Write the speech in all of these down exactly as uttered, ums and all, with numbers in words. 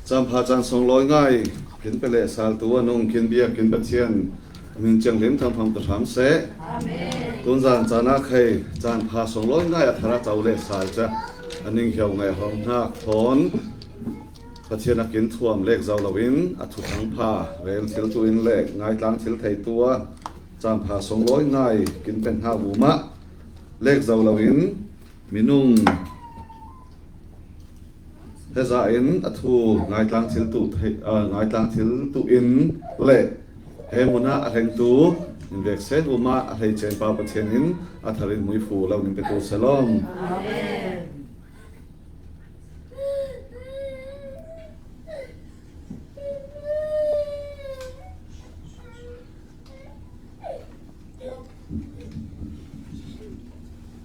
Caan pha caan sung lawi ngai kin pe leh saltu a nung kin biak kin Pathian min ciang hlim thampham ta hram seh. Amen. Tunzan caan a khai caan pha sung lawi ngai a thar a co leh sal ca a ning hiau ngai hawm hnak thawn Pathian a kin thuam lek zo loin a thuthang pha rel thiltu in le ngaitlang thil theitu a caan pha sung lawi ngai kin pen hna vumah lek zo loin minung heza in a thu ngaitlang thiltu thei, aa, ngaitlang thiltu in le he hmun ah a hlengtu in vek sen vumah a hleice pa Pathian in a thar in hmuifu lo ning petu selom. Amen.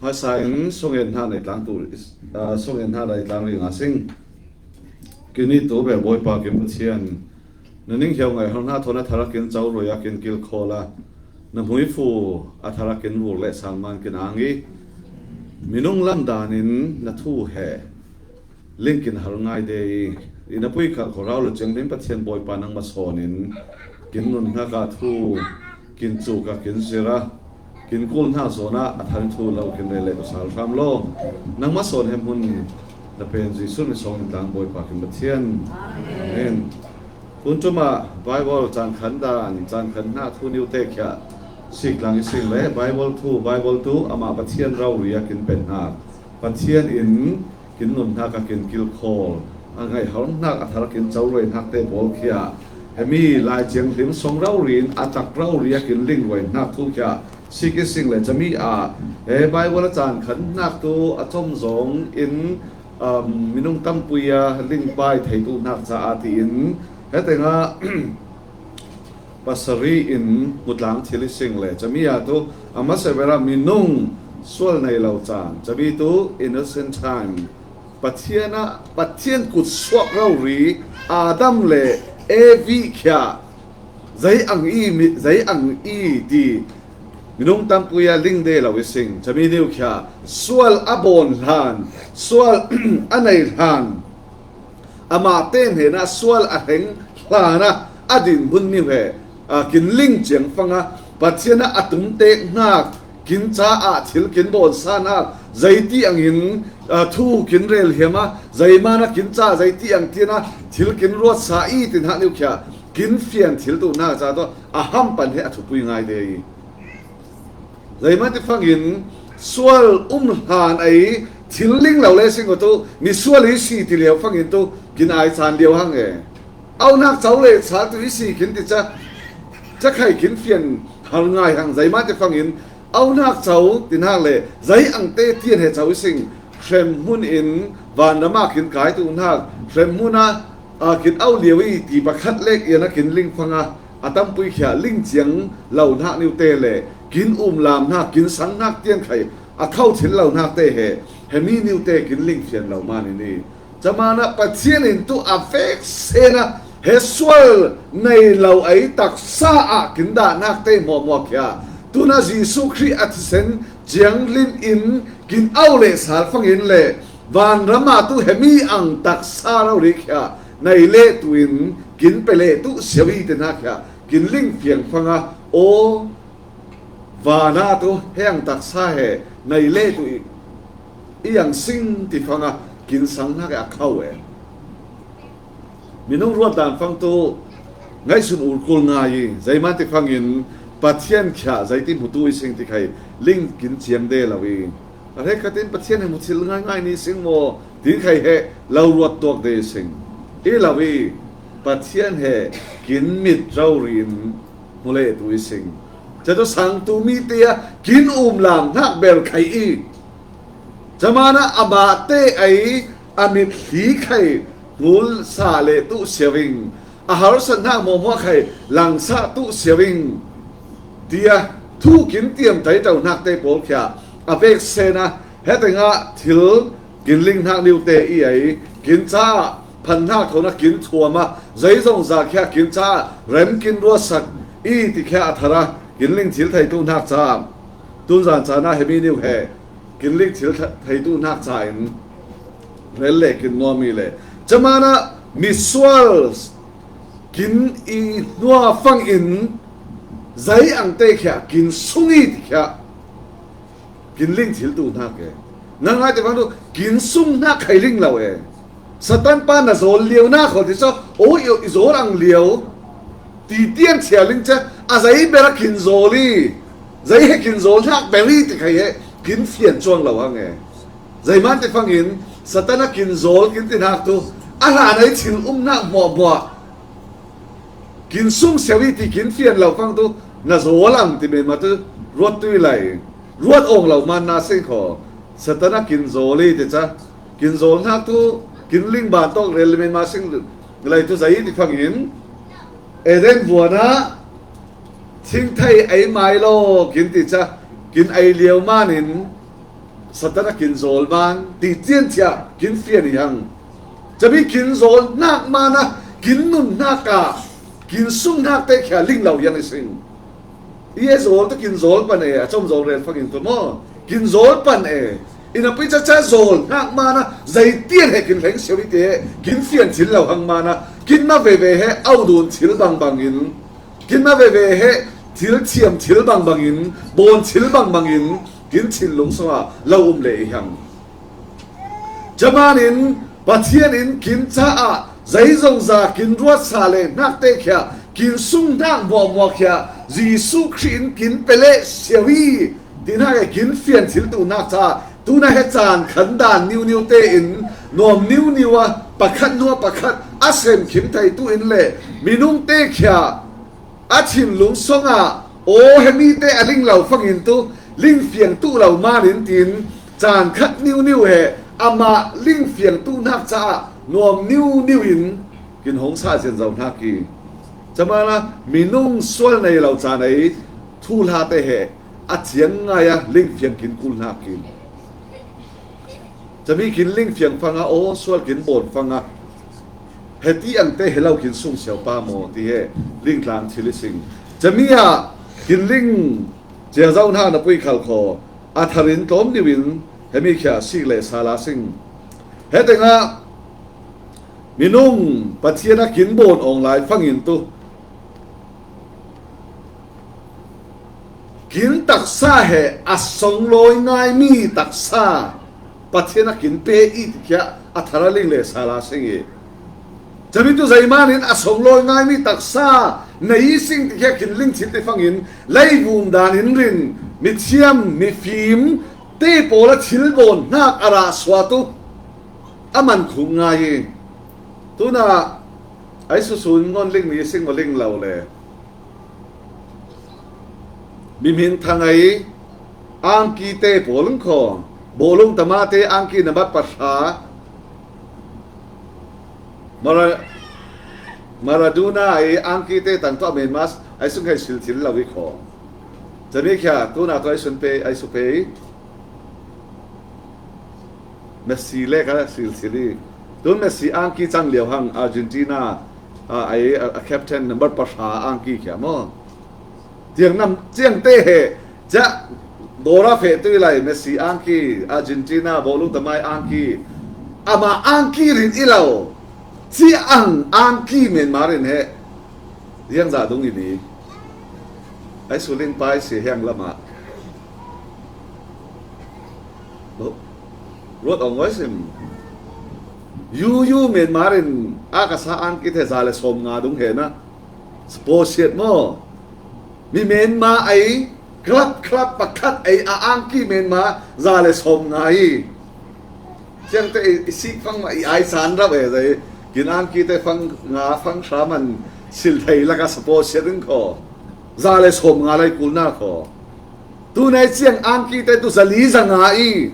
Hmaisa in sungen hna nei tlang tu, aa, sungen hna nei tlang ring a sing. Kini tu bel Bawipa kin Pathian, na ning hiau ngai hal hna thawn a thar a kin co roi a kin kilkhawl a, na hmuifu a thar a kin vur leh salman kin ang i, minung lam dan in na thu he ling kin hal ngai de i, i na pui kha khuarau le ciang min Pathian Bawipa nangmah sawn in kin nun hnak a thu kin cuk a kin zir a kin kul hna zawn ah a thar thu lo kin rel leh ka sal hram law, nangmah sawn he hmun na pen Jesuh min sawng in tlang Bawipa kin Pathian. Amen. Tun ṭum ah Bible caan khan dan, caan khan hna thu niu te khia sik tlang i sing le Bible thu, Bible tu amah Pathian rori a kin pen hna. Pathian in kin nun hnak a kin kilkhawl, a ngaih hal hnak a thar a kin co roi hnak te pawl khia he mi Lai Thianghlim sung rori in a tak rori a kin ling roi hnak thu khia sik i sing le cami ah he Bible a caan khan hnak tu a com zong in, um, minung tampui a ling pai theitu hnak caah tiin he tengah pasarih in hmutlang thil i sing le cami ah tu a hmasa ber ah minung sual nei lo caan cami tu innocent time Pathian ah Pathian kut suak rori Adam le Evi khia zei ang i mi, zei ang i ti minung tampui a ling de lo i sing cami niu khia sual a bawn hlan, sual a nei hlan, amah te hnenah sual a hleng hlan a a dinhmun niu he, aa, kin ling ciang fang a Pathian ah a tumtek hnak kin caah thil kin bawn sa hnak zeiti ang in, aa, thu kin rel hiam a zeiman a kin ca zeiti ang tian a thil kin ruat sa i ti hnak niu khia kin fian thil tu hnak ca tu a ham pan he a thupui ngai de i. Zeimah ti fangin sual um hlan ei thil ling lo le sing ko tu, mi sual i si ti lio fangin tu, kin ai caan lio hang e. Aunak co le sal tu i si kin ti ca, ca khai kin fian hal ngai hang. Zeimah ti fangin aunak co ti hnak le zei ang te tian he co i sing, hremhmun in vanram ah kin kai tu hnak, hremhmun ah aa, kin au lio i ti pakhat lek ian a kin ling fang a, a tampui khia ling ciang lo hnak niu te le kin um lam hnak, kin sang hnak tian khai a kho thil lo hnak te he, he mi niu te kin ling fian lo man i ni. Caman ah Pathian in tu a vek sen a he sual nei lo ei taksa ah kin dah hnak te hmuahhmuah khia tuna Jesuh Khrih a thisen ciang lim in kin au le sal fangin le vanram ah tu he mi ang taksa rori khia nei le tu in kin pe le tu siau i te hna khia kin ling fiang fang a, aw, van ah tu he ang taksa he nei le tu i, i ang sing ti fang a kin sang hna khia a kho e. Minung ruat dan fang tu ngaihsun ur kul ngai i, zeimah ti fangin Pathian khia zeiti hmutu i sing ti khai ling kin ciam de lo i, a hrekkhat in Pathian he hmu thil ngaingai ni sing maw, ti khai he lo ruat tuak de i sing i lo i, Pathian he kin mit rori in hmu le tu i sing. Catu sang tu mi te a kin um lam hnak bel khai i, caman ah amah te ei a mit hli khai hmul sa le tu siau ing, a harsat hnak hmuahhmuah khai langsa tu siau ing, tiah thu kin tiam tai to hnak te pawl khia a vek sen a he tengah thil kin ling hnak niu te i ei kin caah phan hnak thawn a kin thuam a, zeizong za khia kin caah rem kin ruatsak i ti khia a thar a kin ling thil theitu hnak caah tunzan caan ah he mi niu he kin ling thil theitu hnak ca in rel le kin nuam i le caman ah Misual kin i hnua fangin zei angte khia kin sung i ti khia kin ling thil tu hnak e. Nang ngai te fang tu kin sung hnak khai ling lo e. Satan pa na zawl liau na kho ti so o i zawl ang liau ti tian chia ling cha a zei bera kin zawl i zei he kin zawl hnak beri ti khai he kin fian chuang lo hang e. Zeiman te fangin Satan a kin zawl kin ti hnak tu a hlan ai thil um hnak hmuahhmuah kin sung siau i ti kin fian lo fang tu na zawl ang ti men ma tu ruat tui lai ruat awng lo man na seng kho Satan a kin zawl i ti cha kin zawl hnak tu kin ling ban tawk rel men ma seng lai tu zei ti fangin Eden vuana thingthei ei mai lo kin ti cha kin ei liau manin Satan a kin zawl man ti tian chia kin fian i hang. Chami kin zawl hnak mana kin nun hnak a kin sung hnak te khia ling lo yang i sing. I e zawl tu kin zawl pan e a chom zawl rel fangin tu maw kin zawl pan e. Ina pi cha cha zawl hnak mana zei tian he kin hleng siau i te kin fian thil lo hang mana kin ma veve he au dun thil bang bangin kin ma veve he thil thiam thil bang bangin bawn thil bang bangin kin thinlung sungah lo um le i hang. Camanin Pathian in kin caah zeizongza kin ruatsa le hnak te khia kin sung hnak muahmuah khia Jesuh Khrih in kin pe le siau i ti hnak e kin fian thil tu hnak caah tuna he caan khan dan niuniu tein nuam niuniu a pakhat hnuah pakhat a sem khim thei tu in le minung te khia a thinlung songah aw he mi te a ling lo fangin tu ling fiang tu lo manin tin caan khat niuniu he amah ling fiang tu hnak caah nuam niuniu in kin hong sa zian zo hnak i. Camana minung sual nei lo caan ei thuhla te he a ciang ngai a ling fiang kin kul hnak i. Cami kin ling fiang fanga aw sual kin bawn fanga heti angte he lo kin sung siau pa maw ti he ling tlang thil i sing. Cami ah kin ling cia zo hna na pui khal kho a tharin tlawm niu in hemi khia sik le sala sing. He tengah minung Pathian a kin bawn awng lai fangin tu kin taksa he a songlawi ngaimi taksa Pathian a kin pe i tikhia a thar a ling le sala sing i. Camitu zeimanin a songlawi ngaimi taksa nei sing tikhia kin ling thil te fangin leivum dan in rin mithiam mifim te pawl a thil bawn hnak a rah suah tu a man khuk ngai i. Tuna ai susun ngon ling ni sing maw ling lo le. Mihmin thang ei angki te pawl in kho bawlung tama te angki na mat pahra Mara, Maradona ei angki te tang tuah men mas ai sung hei sil thil lo i kho. Cami khia tuna tu ai sun pe ai su pe Messi le ka sil sil i. Tun Messi angki cang liau hang Argentina a ai a captain number pahra angki khia maw. Tiang nam tiang te he ca dora fe tu lai Messi angki Argentina bawlung tamai angki ama angki rin i lo ci ang angki men marin he. Tiang za dung i ni ai suling pai si hiang lama. Ruat awng oi sim. Yu yu men marin a ka sa angki the za le som nga dung he na. Suppose siat maw? Mi men ma ai club club pakhat ai a angki men ma za le som nga i. Tiang te i sik fang ma i ai san rap e zai kin angki te fang nga fang hra man sil thei laka suppose siat in kho. Za le som nga lai kul na kho. Tunai ciang angki te tu zali zanga i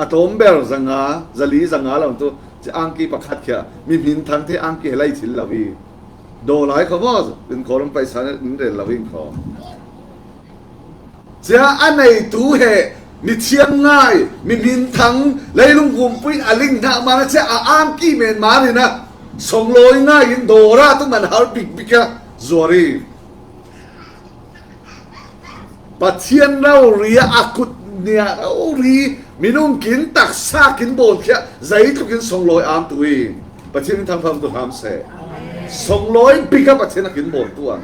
a tlawmber zanga zali zanga lo tu ci angki pakhat khia mi hmin thang te angki he lai thil lo i. Do lai kho maw in kho lam paisa in rel lo in kho. Cia a nei tu he mi thiam ngai mi hmin thang leilung kumpui a ling hna mana cia a angki men marin a songlawi ngai in dora tu man har bik bik a zuari. Pathian rori a kut nia rori minung kin taksa kin bawn khia zeitlukin songlawi am tu i. Pathian in thangpham tu hlam seh. Songlawi bik a Pathian a kin bawn tu ang.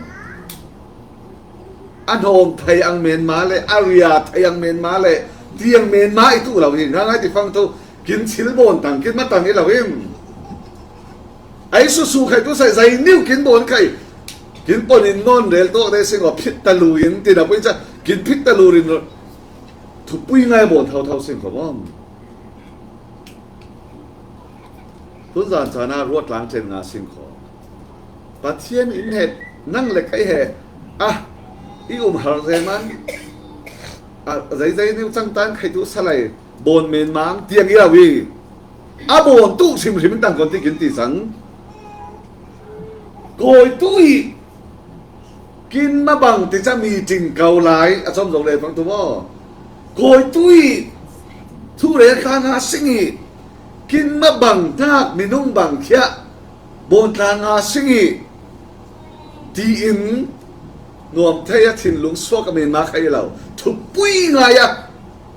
A hnawm thei ang menma le, a ria thei ang menma le, tiang menma i tu lo hi. Nga ngai ti fang tu, kin thil bawn tang, kin ma tang i lo in. Ai su su khai tu sai, zai niu kin bawn khai. Kin pon in non rel to de sing o phit ta lu in, ti na pui cha, kin phit ta lu rin. Thupui ngai bawn thau thau sing kho bom. Tun zan chana ruat lang chen nga sing kho. Pathian in he, nang le kai he. Ah, i um har ze man. Ah, zai zai niu chang tan khai tu salai. Bawn menmang tiang i lo i. A bawn tu sim sim tang kon ti kin ti sang. Koi tu i. Kin ma bang ti cha mi ting kau lai, a chom zong le pang tu maw. Koi tu i, thu le tla nga sing i, kin ma bang tak, minung bang khia, bawn tla nga sing i, ti in, nuam thei a thinlung suak a menma khai lo, thupui ngai a,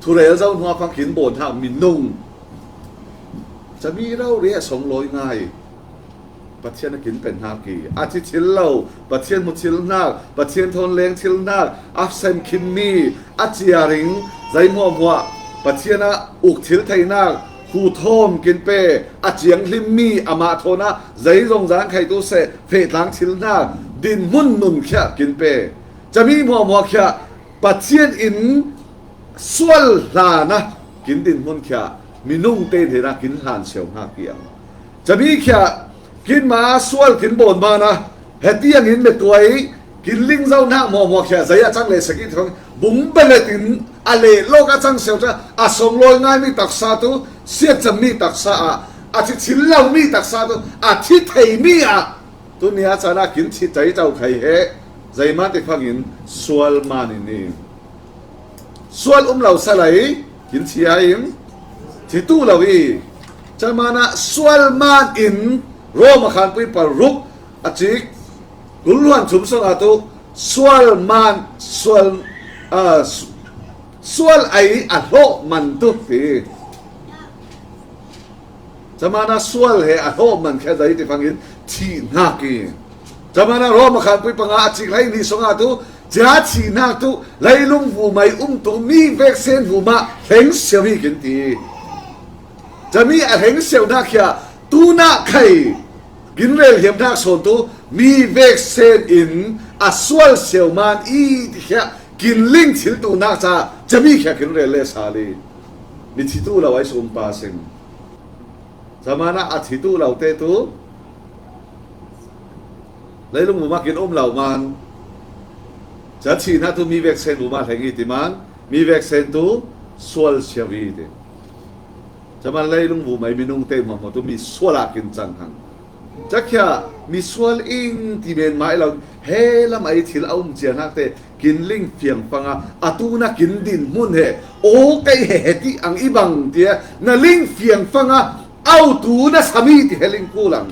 thu rel zau hnua pang kin bawn tak minung. Cha mi rau ria songlawi ngai. Pathian a kin pen hnak i, a thi thil lo, Pathian hmu thil hnak, Pathian thawn leng thil hnak, a sem khim mi, a cia ring, zai hmuahhmuah, Pathian a uk thil theinak, hu thawm kin pe, a ciang hlim mi, amah thawn a, zai zong zang khai tu seh, feh tlang thil hnak, din hmun nun khia kin pe. Cha mi hmuahhmuah khia, Pathian in sual hlan a kin din hmun khia, minung te in hena kin hlan siau hna kiang. Chami khia, kin ma sual kin bawn ban a, hetiang in metuai, kin ling zau hnak hmuahhmuah khia, zai a chang le sek i thong, bung belet in a leh lawk a chang siau cha, a songlawi ngai mi taksa tu, siat cam mi taksa ah, a thi thil lo mi taksa tu, a thi thei mi ah, tu nia chan a kin thi cai cau khai he, zai man ti phang in sual man in i. Sual um lo salai, kin thi a in, thi tu lo i. Chan man a sual man in Roma khanpui paruk a cik, kul luan chum song a tu, sual man, sual, a, su-, sual ai a hlawh man tu ti. Chan man a sual he a hlawh man khia zai ti phang in thih hnak i. Chan man a Roma khanpui panga a cik lai ni song a tu, cia thih hnak tu, leilung vumai um tu, mi veksen vuma hleng siau hi kin ti. Chan mi a hleng siau hnak khia, tu nak khai, kin rel hiam hnak sawn tu, mi veksen in a sual siau man i ti khia, kin ling thil tu nak ca, chan mi khia kin rel le sal i. Mi thi tu lo ai sum pa sing. Chan man a a thi tu lo te tu, leilung vuma kin um lo man. Ca thih hnak tu mi veksen vuma hleng i ti man, mi veksen tu sual siau i ti. Chan man leilung vumai minung te hmuahhmuah tu mi sual a kin cang hang. Ca khia mi sual in ti men mai lo, he lam ai thil a um cia hnak te, kin ling fiang fang a, a tu na kin din hmun he, o kei he he ti ang i bang tia, na ling fiang fang a, au tu na sami ti he ling kulang.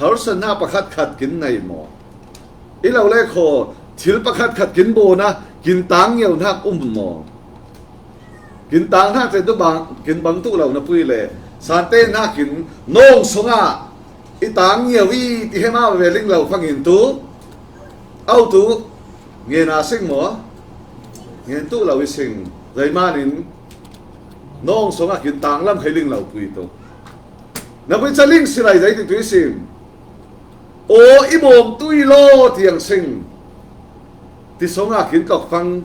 Harsa na pakhat khat kin nei maw? I lo le kho, thil pakhat khat kin bawn a, kin tang ngeu hnak um maw? Kin tang hnak te tu bang, kin bang tu lo na pui le, sante hnak in, nong song a, i tang ngeu i ti he ma ve ling lo fangin tu, au tu, ngen a sing maw? Ngen tu lo i sing, zai man in, nong song a kin tang lam khai ling lo pui tu. Na pui cha ling si lai zai ti tu i sim. O i bawm tu i law tiang sing. Ti song a kin tlok fang.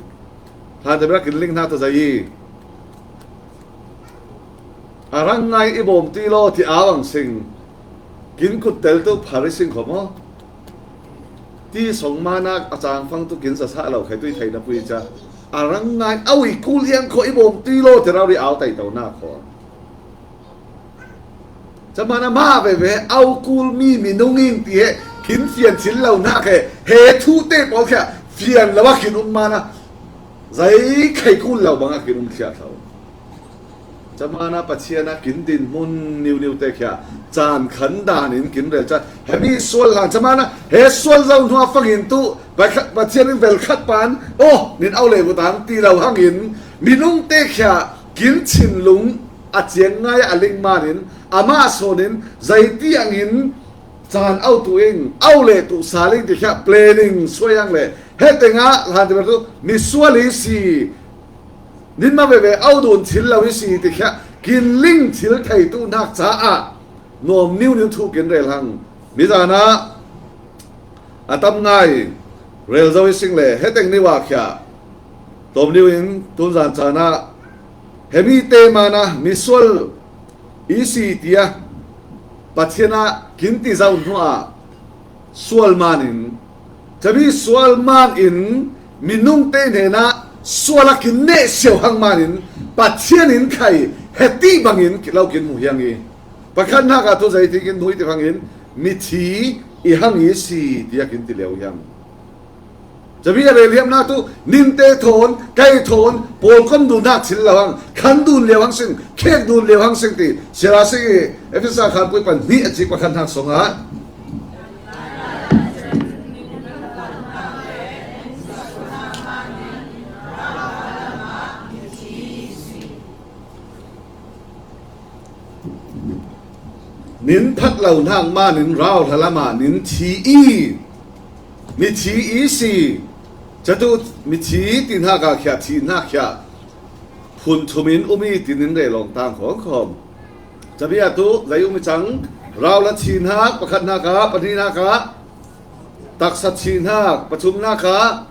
Hlan te bera kin ling hna ta zai i. A rang ngai i bawm tu i law ti a bang sing. Kin kut tel tu phar i sing kho maw? Ti song ma nak a cang fang tu kin sa sa lo khai tu i thei na pui cha. A rang ngai au i kul iang kho i bawm tu i law ti rau ri au tai to na kho. Chan man a mah veve, au kul mi minung in ti he, kin fian thil lo hnak he, he thu te pawl khia, fian lo a kin um man a, zai khai kul lo bang a kin um khia tho. Chan man a Pathian a kin din hmun niu niu te khia, caan khan dan in kin rel chan, he mi sual hlan, chan man a, he sual zo hnuah fangin tu, Pathian in vel khat pan, oh, nin au le vutang ti lo hangin, minung te khia, kin thinlung, a ciang ngai a ling man in, Amah sawnin zeiti angin caan auh tuh ing, auh leh tuh sal ing ti khia planning suai ang le, hetengah hlan ti bel tu misual i si, ninmah veve auh dun thil lo i si ti khia kinling thil thei tuh nak caah nuam niu niu thu kin rel hang. Mizanah a tam ngai rel zo i sing le, heteng niu ah khia tawm niu in tunzan caan ah he mite manah misual i si tiah Pathian ah kin ti zo hnuah sual manin, cami sual manin minungte hnenah sual a kin neh siau hang manin Pathian in khai heti bangin lo kin hmu hiang i, pakhat hnak ah tu zeiti kin hmu i ti bangin mithi i hang i si tiah kin ti lio hiang. Cami a rel hiamnak tu ninte thawn, kei thawn, pawlkom duhnak thil lo hang, khan dun lio hang sing, khek dun lio hang sing ti siara sing i Efesa khanpui pahnih a cik pakhat hnak sungah nin phat lo hnak manin rauhla lamah nin thi i, mithi i si. Catu mithi ti hnak ah khia, thi hnak khia phun thum in um i tinin rel awng tang khawngkhawm. Cami ah tu zei um i cang, rauhla thi hnak pakhat hnak ah, pahnih hnak ah, taksa thi hnak pathum hnak ah,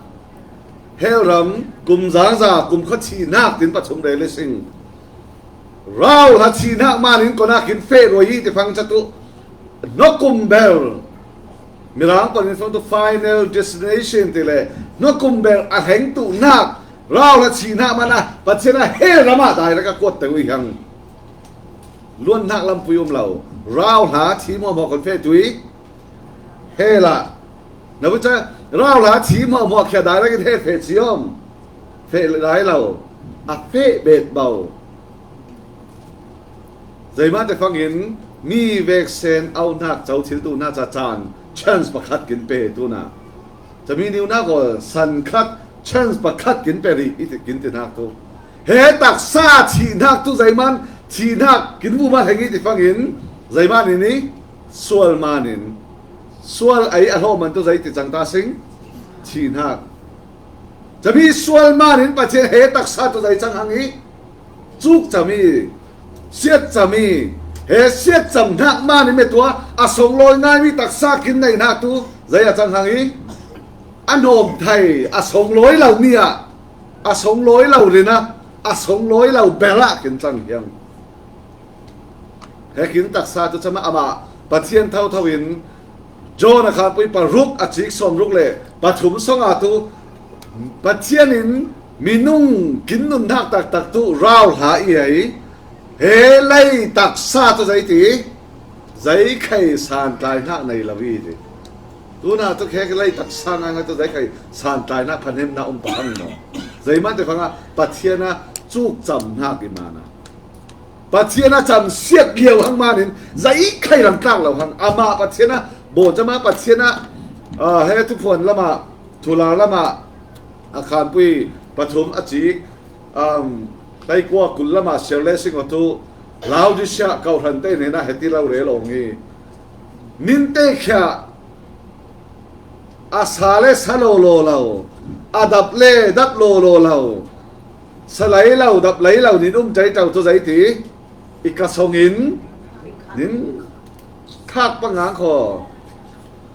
hell ram kum zangza kum khat thi hnak tin pathum rel i sing. Rauhla thi hnak manin konak in feh ruai i ti fang catu hnukum bel, Mirang panin fang tu final destination ti le, hnukum bel a hleng tuh hnak, rauhla thi hnak manah Pathian a hell ram ah direct a kuat te uh i hang. Luan hnak lampui um lo, rauhla thi hmuahhmuah kon feh tu i hell ah. Na bu ca rauhla thi hmuahhmuah khia direct in hell feh ci om. Feh lai lo. A feh bet bau. Zeimah te fangin mi veksen auhnak co thil tuhnak ca caan chance pakhat kin pe tunah. Cami niunak aw san khat chance pakhat kin pe rih i ti, kin ti hnak tu. He taksa thihnak tu zeiman thihnak kin vumah hleng i ti fangin, zeiman in i sual manin, sual ei a hlawh man tu zei ti cang ta sing, thihnak. Cami sual manin Pathian he taksa tu zei cang hang i, cukcam i, siatcam i, he siatcam hnak manin metua a songlawi ngaimi taksa kin neihnak tu zei a cang hang i, a hnawm thei, a songlawi lo ni ah, a songlawi lo rin ah, a songlawi lo bel ah kin cang hiang. He kin taksa tu cama amah Pathian thotho in John a khanpui paruk a cik sawmruk le pathum song ah tu Pathian in minung kin nunnak taktak tu rauhla i ei. He lei taksa tu zei ti, zei khai santlai hnak nei lo i ti. Tuna tu khe lei taksa ngaingai tu zei khai santlai hnak phanemnak um pah hang maw? Zeiman te fangah Pathian a cukcam hnak i man a, Pathian a camsiat lio hang manin zei khai lam tlak lo hang. Amah Pathian a bawncama Pathian a, ah, he thuphuan lamah, thular lamah a khanpui pathum a cik, um, taikua kul lamah siar le sing aw tu Laodicea kawhran te hnenah heti lo rel awng i, ninte khia a sa le sa lawlaw lo, a dap le dap lawlaw lo, sa lei lo, dap lei lo, nin um tei to tu zei ti, i ka song in, nin khak pangang khaw.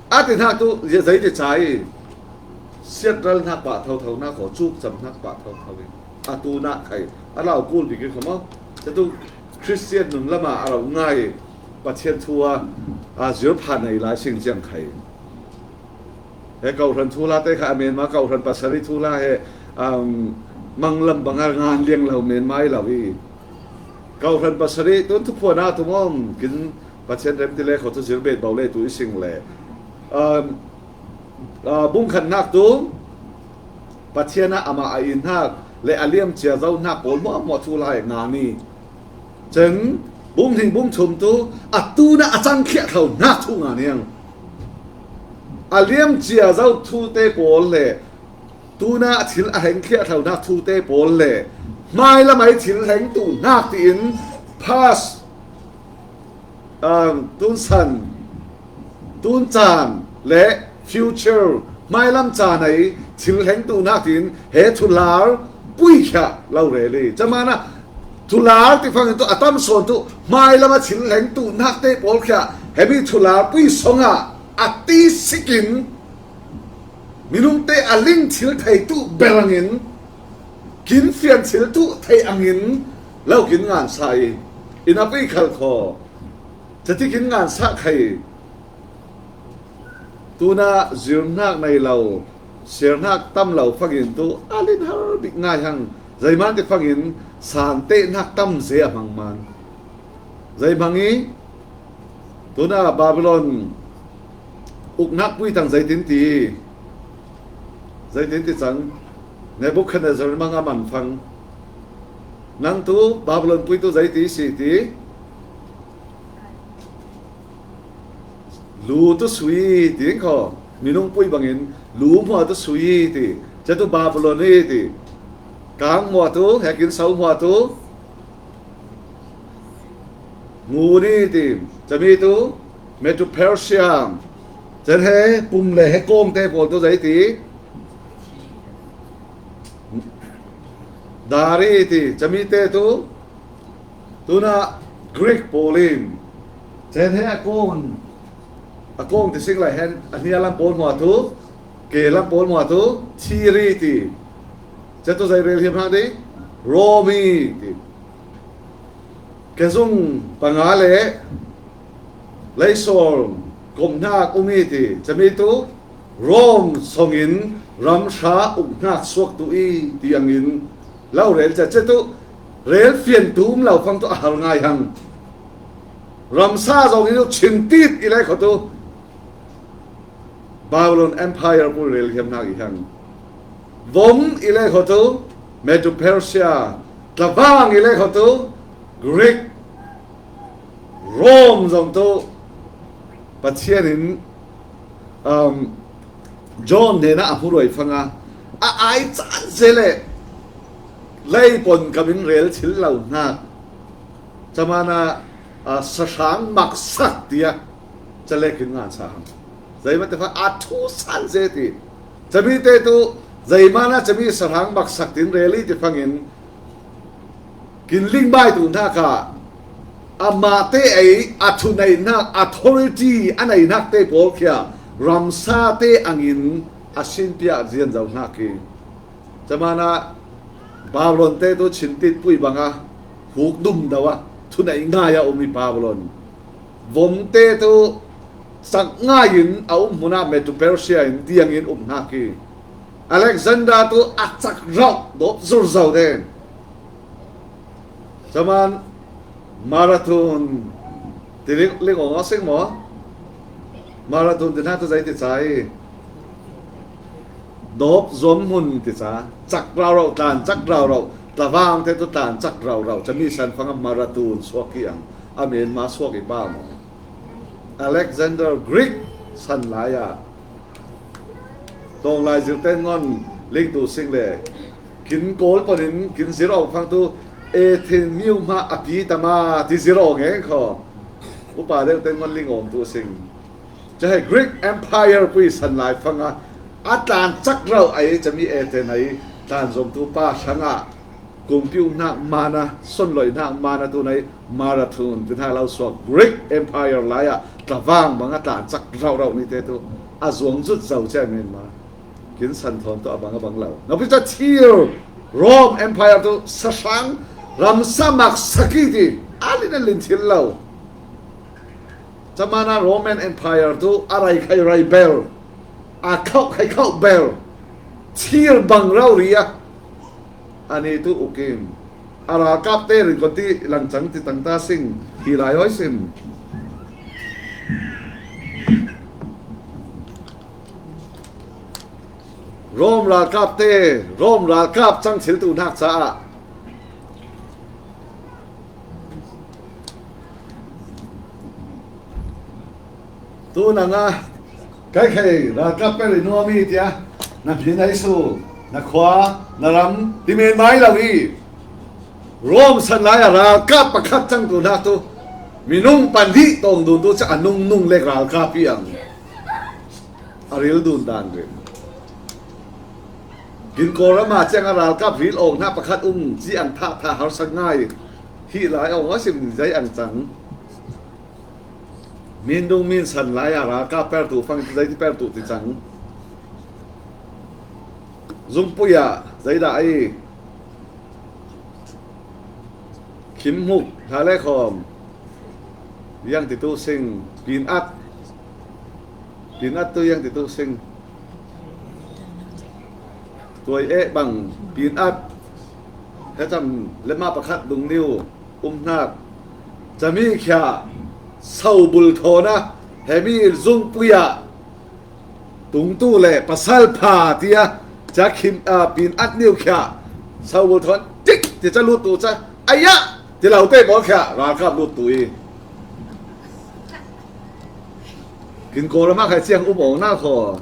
A ti hnak tu, zei ti ca i, siatral hnak pah thotho hnak khaw, cukcam hnak pah thotho in. A tu nak khai, a lau kul bik i khaw maw. Catu Khristian nun lamah a lo ngai, Pathian thu a, a zir phan nei lai sing ciang khai. He kawhran thuhla te kha a menma kawhran pasarih thuhla he, um, manglam banga ngan liang lo menma i lo i. Kawhran pasarih tun thuphuan a tum om kin Pathian rem ti le khaw tu zir bet bo le tu i sing le. Um, uh, bungkhat hnak tu Pathian a amah a in hnak le a liamcia zo hnak pawl hmuahhmuah thuhla he ngan i. Cun bunghning bungthum tu a tunah a cangkhliah tho hnak thu ngan hiang. A liamcia zo thute pawl le tunah thil a hlengkhliah tho hnak thute pawl le hmailam ei thil hleng tu hnak tiin past um, tunsan, tunchan le future, hmailam chan ei thil hleng tuhnak in he thular puikhia lo rel hi. Camana thular ti fangin tu a tam sawn tu hmailam a thil hleng tuhnak te pawl khia hemi thular pui song ah a ti sikin minung te a ling thil thei tu ber angin kin fian thil tu thei angin lo kin ngan sa i in a pui khal kho. Cati kin ngan sa khai. Tuna zirnak nei lo, sirnak tam lo fangin tu a lin har bik ngai hang. Zeiman ti fangin san tehnak tam ze a hmang man. Zeimang i tuna Babylon uknak pui tang zeitin ti i, zeitin ti cang, Nebuchadnezzar mang a man fang. Nang tu Babylon pui tu zei ti si ti. Lu tu sui ti kho, minung pui bangin lu hmua tu sui ti, catu Babylon i ti, kang hmua tu, hekin sau hmua tu, ngun i ti, cami tu, Medo-Persia, can he pum le he kong te pawl tu zei ti, dari ti, cami te tu, tuna Greek pawl in cen he a kong, a kong ti sik lai hen a hnia lam pawl hmua tu, ke lam pawl hmua tu, thiri ti. Catu zei rel hiam hang di, Romi ti. Kezung panga le leisawl komhnak um i ti. Cami tu Rom songin ramhra umhnak suak tu i ti angin lo rel cia cia tu rel fian tu um lo fang tu a hal ngai hang. Ramsa zongin tu chintit i le kho tu Babylon Empire pul rel hiamhnak i hang. Vom i le kho tu Medo-Persia, tlavang i le kho tu Greek, Rome zong tu Pathian in, um, John hnenah a hmuruai fanga a ai caan zele lei pon kamin rel thil lo hnak camana, a, sahrang maksak tia calekin ngan sa hang. Zeimate fa a thu san ze ti. Cami te tu zeimana cami sahrang maksak tin rel i ti fangin kin lingbai tu hnak ah amah te ei a thuneihnak authority a neihnak te pawl khia ramsa te angin a sinpiak zian zo hnak i. Camana Babylon te tu chintit pui banga huk dum do a thuneih ngai a um i Babylon. Vom te tu sak ngai in a um hmuna Medo-Persia in tiangin um hnak i. Alexander tu a cak rauh dawp zurzo te. Caman Marathon ti ling, ling awng a sing maw? Marathon ti hna tu zei ti ca i. Dawp zuam hmun ti ca. Cak rau rau, tlan cak rau rau. Tlavang te tu tlan cak rau rau. Cami san fang a Marathon suak i ang. A Myanmar suak i pa maw? Alexander Greek san lai ah. Tawng lai zirte ngon ling tu sing le. Kin kawl panin kin zir awng fang tu Athens miu hma a pi tama ti zir awng e kho. Upa deuh te ngon ling awng tu sing. Cahai Greek Empire pui san lai fanga a tlan cak rau ai cami Athens ai tlan zom tu pa hranga kumpiu hnak mana, sonloi hnak mana tu nai Marathon ti hna lo suak Greek Empire lai ah tlavang bang a tlan cak rau rau ni te tu a zuang zut zo cia men ma. Kin san thawn tu a bang a bang lo. Napi ca thir Rome Empire tu sahrang ramsa mak saki ti a lin a lin thil lo. Camana Roman Empire tu a rai khai rai bel, a khauh khai khauh bel, thir bang rau ria. Ani tu ukim a ralkap te rin ko ti langcang ti tangta sing hi lai hoi sim. Rom ralkap te, Rom ralkap cang thil tu hnak caah tu nanga kai khai ralkap peri nuam i tia na hmin ai su, na khua, na ram ti men mai lo i. Rom san lai a ralkap pakhat cang tu hnak tu Minung pahnih tawng dun tu ca a nungnung lek ralkap hi ang. A ril dun dan rin. Ginkawlram ah ciang a ralkap ril awng hna pakhat um ci ang thah thah harsa ngai hi lai awng a sim zei ang cang. Min dung min san lai a ralkap per tu fang zei ti per tu ti cang. Zungpui ah zeidah ei Khim Hmuk, Thale Khawm, Yang Titu Sing, Pin At, Pin At tu Yang Titu Sing, Tuai Eh Bang, Pin At, he cam le ma pakhat dung niu um hnak, cami khia sobul thawn a, hemi zungpui ah tungtu le pasal pha tia ca khim, a, Pin At niu khia sobul thawn tik ti ca lut tu ca, aya ti lo te bawl khia ralkap lut tu i. Ginkawlram ah khai ciang um awng na khaw.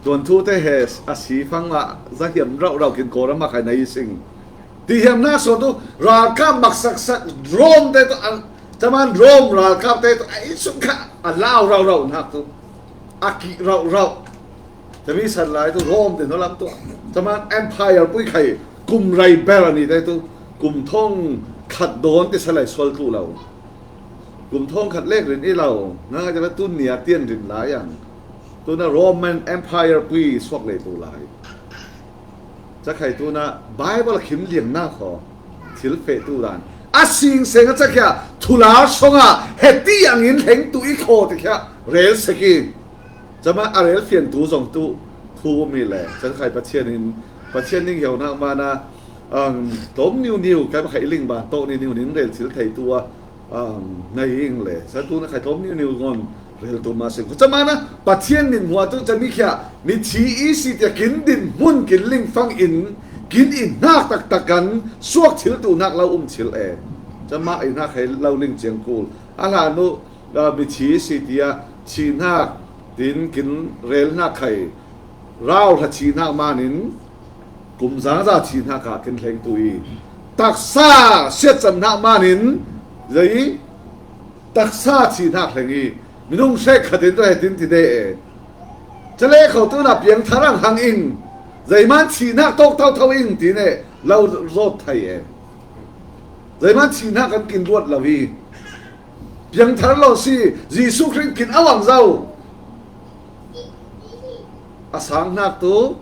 Tuan thu te he a si fang ah zahiam rauh rauh Ginkawlram ah khai na i sing. Ti hiam na sawn tu ralkap maksaksak Rom te tu an, caman Rom ralkap te tu a i sung kha a lau rauh rauh nak tu. A ki rauh rauh. Cami san lai tu Rom te no lam tu. Caman Empire pui khai kum rai ber ani te tu. Kum thong khat dawn ti sa lai sual tu lo. Kum thong khat lek rin i lo. Nga ka tu nia tian rin lai ang. Tu na Roman Empire pui suak le tu lai. Ca khai tu na Bible khim liang na khaw thil feh tu dan a sing seng a ca khia thular song a heti angin hleng tu i khaw ti khia rel sek i. Cama a rel fian tu zong tu thu mi le ca khai Pathian in Pathian ning hiau nak mana ang tom niu niu kai pa khai ling ban to ni niu nin rel thil thei tu a um, na ing le sa tu na khai tom niu niu ngon rel tu ma sing. Cama na Pathian min hua tu cami khia mi thi i si tia kin din hmun kin ling fang in kin i hnak taktak kan suak thil tu hnak lo um thil e. Cama i hnak khai lo ling ciang kul a hla nu, a, mi thi i si tia thi hnak tin kin rel hnak khai rau hla thi hnak manin kum zangza thi hnak ah kin hleng tu i taksa siatcam hnak manin zei taksa thi hnak hleng i minung hrek khat in tu he tin ti de e. Ca le kho tu na piang thar ang hang in zeiman thi hnak tawk tho tho in ti ne lo zawt thai e. Zeiman thi hnak kan kin luat lo hi. Piangthar lo si, Jesuh Khrih kin a wang zo. A sang hnak tu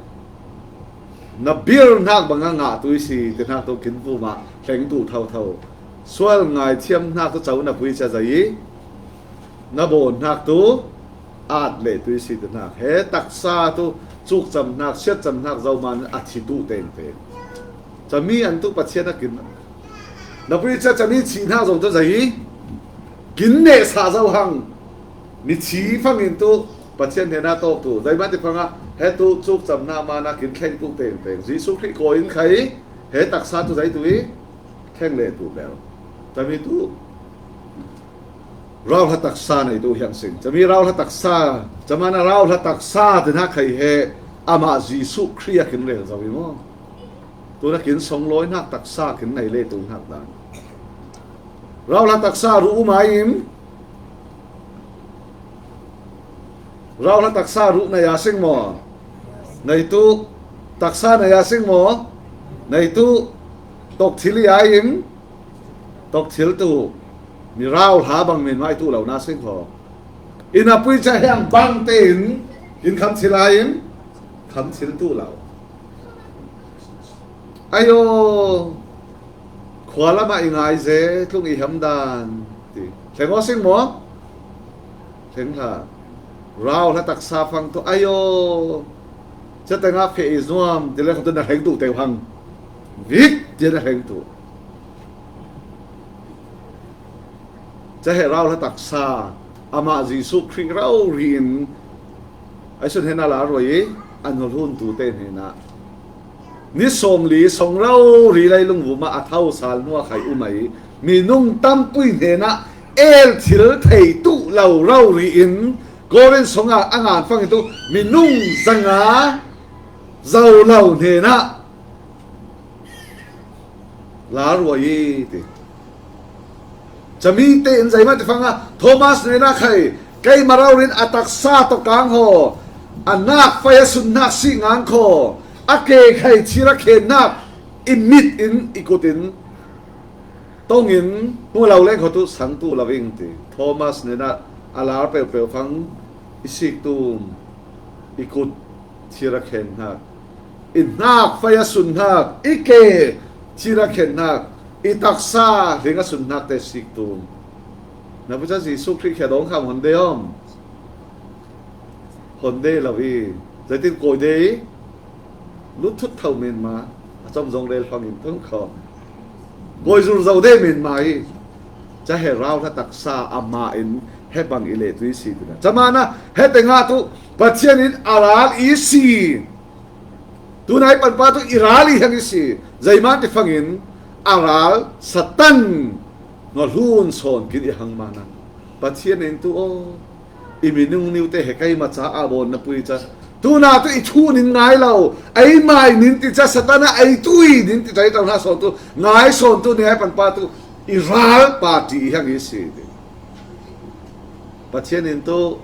na bir hnak bang a ngah tu i si ti hnak tu kin vum ah hleng tu tho tho. Sual ngai thiam hnak tu co na pui cia zei i na bawn hnak tu at le tu i si ti hnak. He taksa tu cukcam hnak, siatcam hnak zo man a thi tu teng teng. Cami an tu Pathian a kin na pui cia cami thi hnak zong tu zei i kin neh sa zo hang. Mi thi fangin tu Pathian hnena tawk tu, zeimah ti fanga he tu cukcam hna mana kin thleng tu tengteng. Jesuh Khrih kawi in khai he taksa tu zei tu i thleng le tu bel. Cami tu rauhla taksa nei tu hiang sing. Cami rauhla taksa, camana rauhla taksa ti hna khai he amah Jesuh Khrih a kin rel zo i maw? Tuna kin songlawi hnak taksa kin nei le tu hnak dan. Rauhla taksa ruh um ai im? Rauhla taksa ruh na ya sing maw? Nei tu taksa na ya sing maw? Nei tu tok thil i ai im? Tok thil tu mi rauhla bang min mai tu lo na sing kho. Inn a pui ca hiang bang tein in kham thil ai im? Kham thil tu lo. Ayo, khua lamah i ngai ze tlung i hiam dan ti. Thleng aw sing maw? Thleng hlah. Rauhla taksa fang tu ayo. Ca tengah feh i zuam ti le kha tu na hleng tu teu hang. Vik ti na hleng tu. Ca he rauhla taksa amah Jesuh Khrih rori in a sun hena la ruai i an holhun tu te hnenah ni sawmli song rori lei lungvum ah a tho sal hnu a khai um ai minung tampui hnenah el thil thei tu lo rori in Korin song ah a ngan fang tu minung zanga zo lo hnenah la ruai i ti. Ca mite in zeimah ti fanga Thomas nena khai, keima raurin a taksa tawh kang haw, a nak fai a sun nak sih ngang khaw, a ke khai thil a khen nak i mit in i kut in tongin hmu lo leng khaw tu sang tu lo ing ti. Thomas nena a lar peuhpeuh fang i sik tum, i kut thil a khen nak, i nak fai a sun nak, i ke thil a khen nak, i taksa hling a sun nak te sik tum. Na pu ca Jesu Khrih khia dawng kham hon de om. Hon de lo i. Zaitin kawi de i. Lut thut tho men ma. A cawm zong rel fangin tung khawm. Kawi zur zo de men ma i. Ca he rau hla taksa ama in he bang i leh tu i si tina. Ca mana he tengah tu Pathian in a ral i si. Tunai panpa tu i ral i hang i si. Zeima ti fangin a ral Satan ngaw hlun sawn kin i hang mana. Pathian in tu aw. I minung niute he keima ca a bawn na pui ca. Tuna tu i thu nin ngai lo. Ei mai nin ti ca Satan a ei tui nin ti ca i tau hna sawn tu. Ngai sawn tu ni ai panpa tu. I ral pa ti i hang i si. Pathian in tu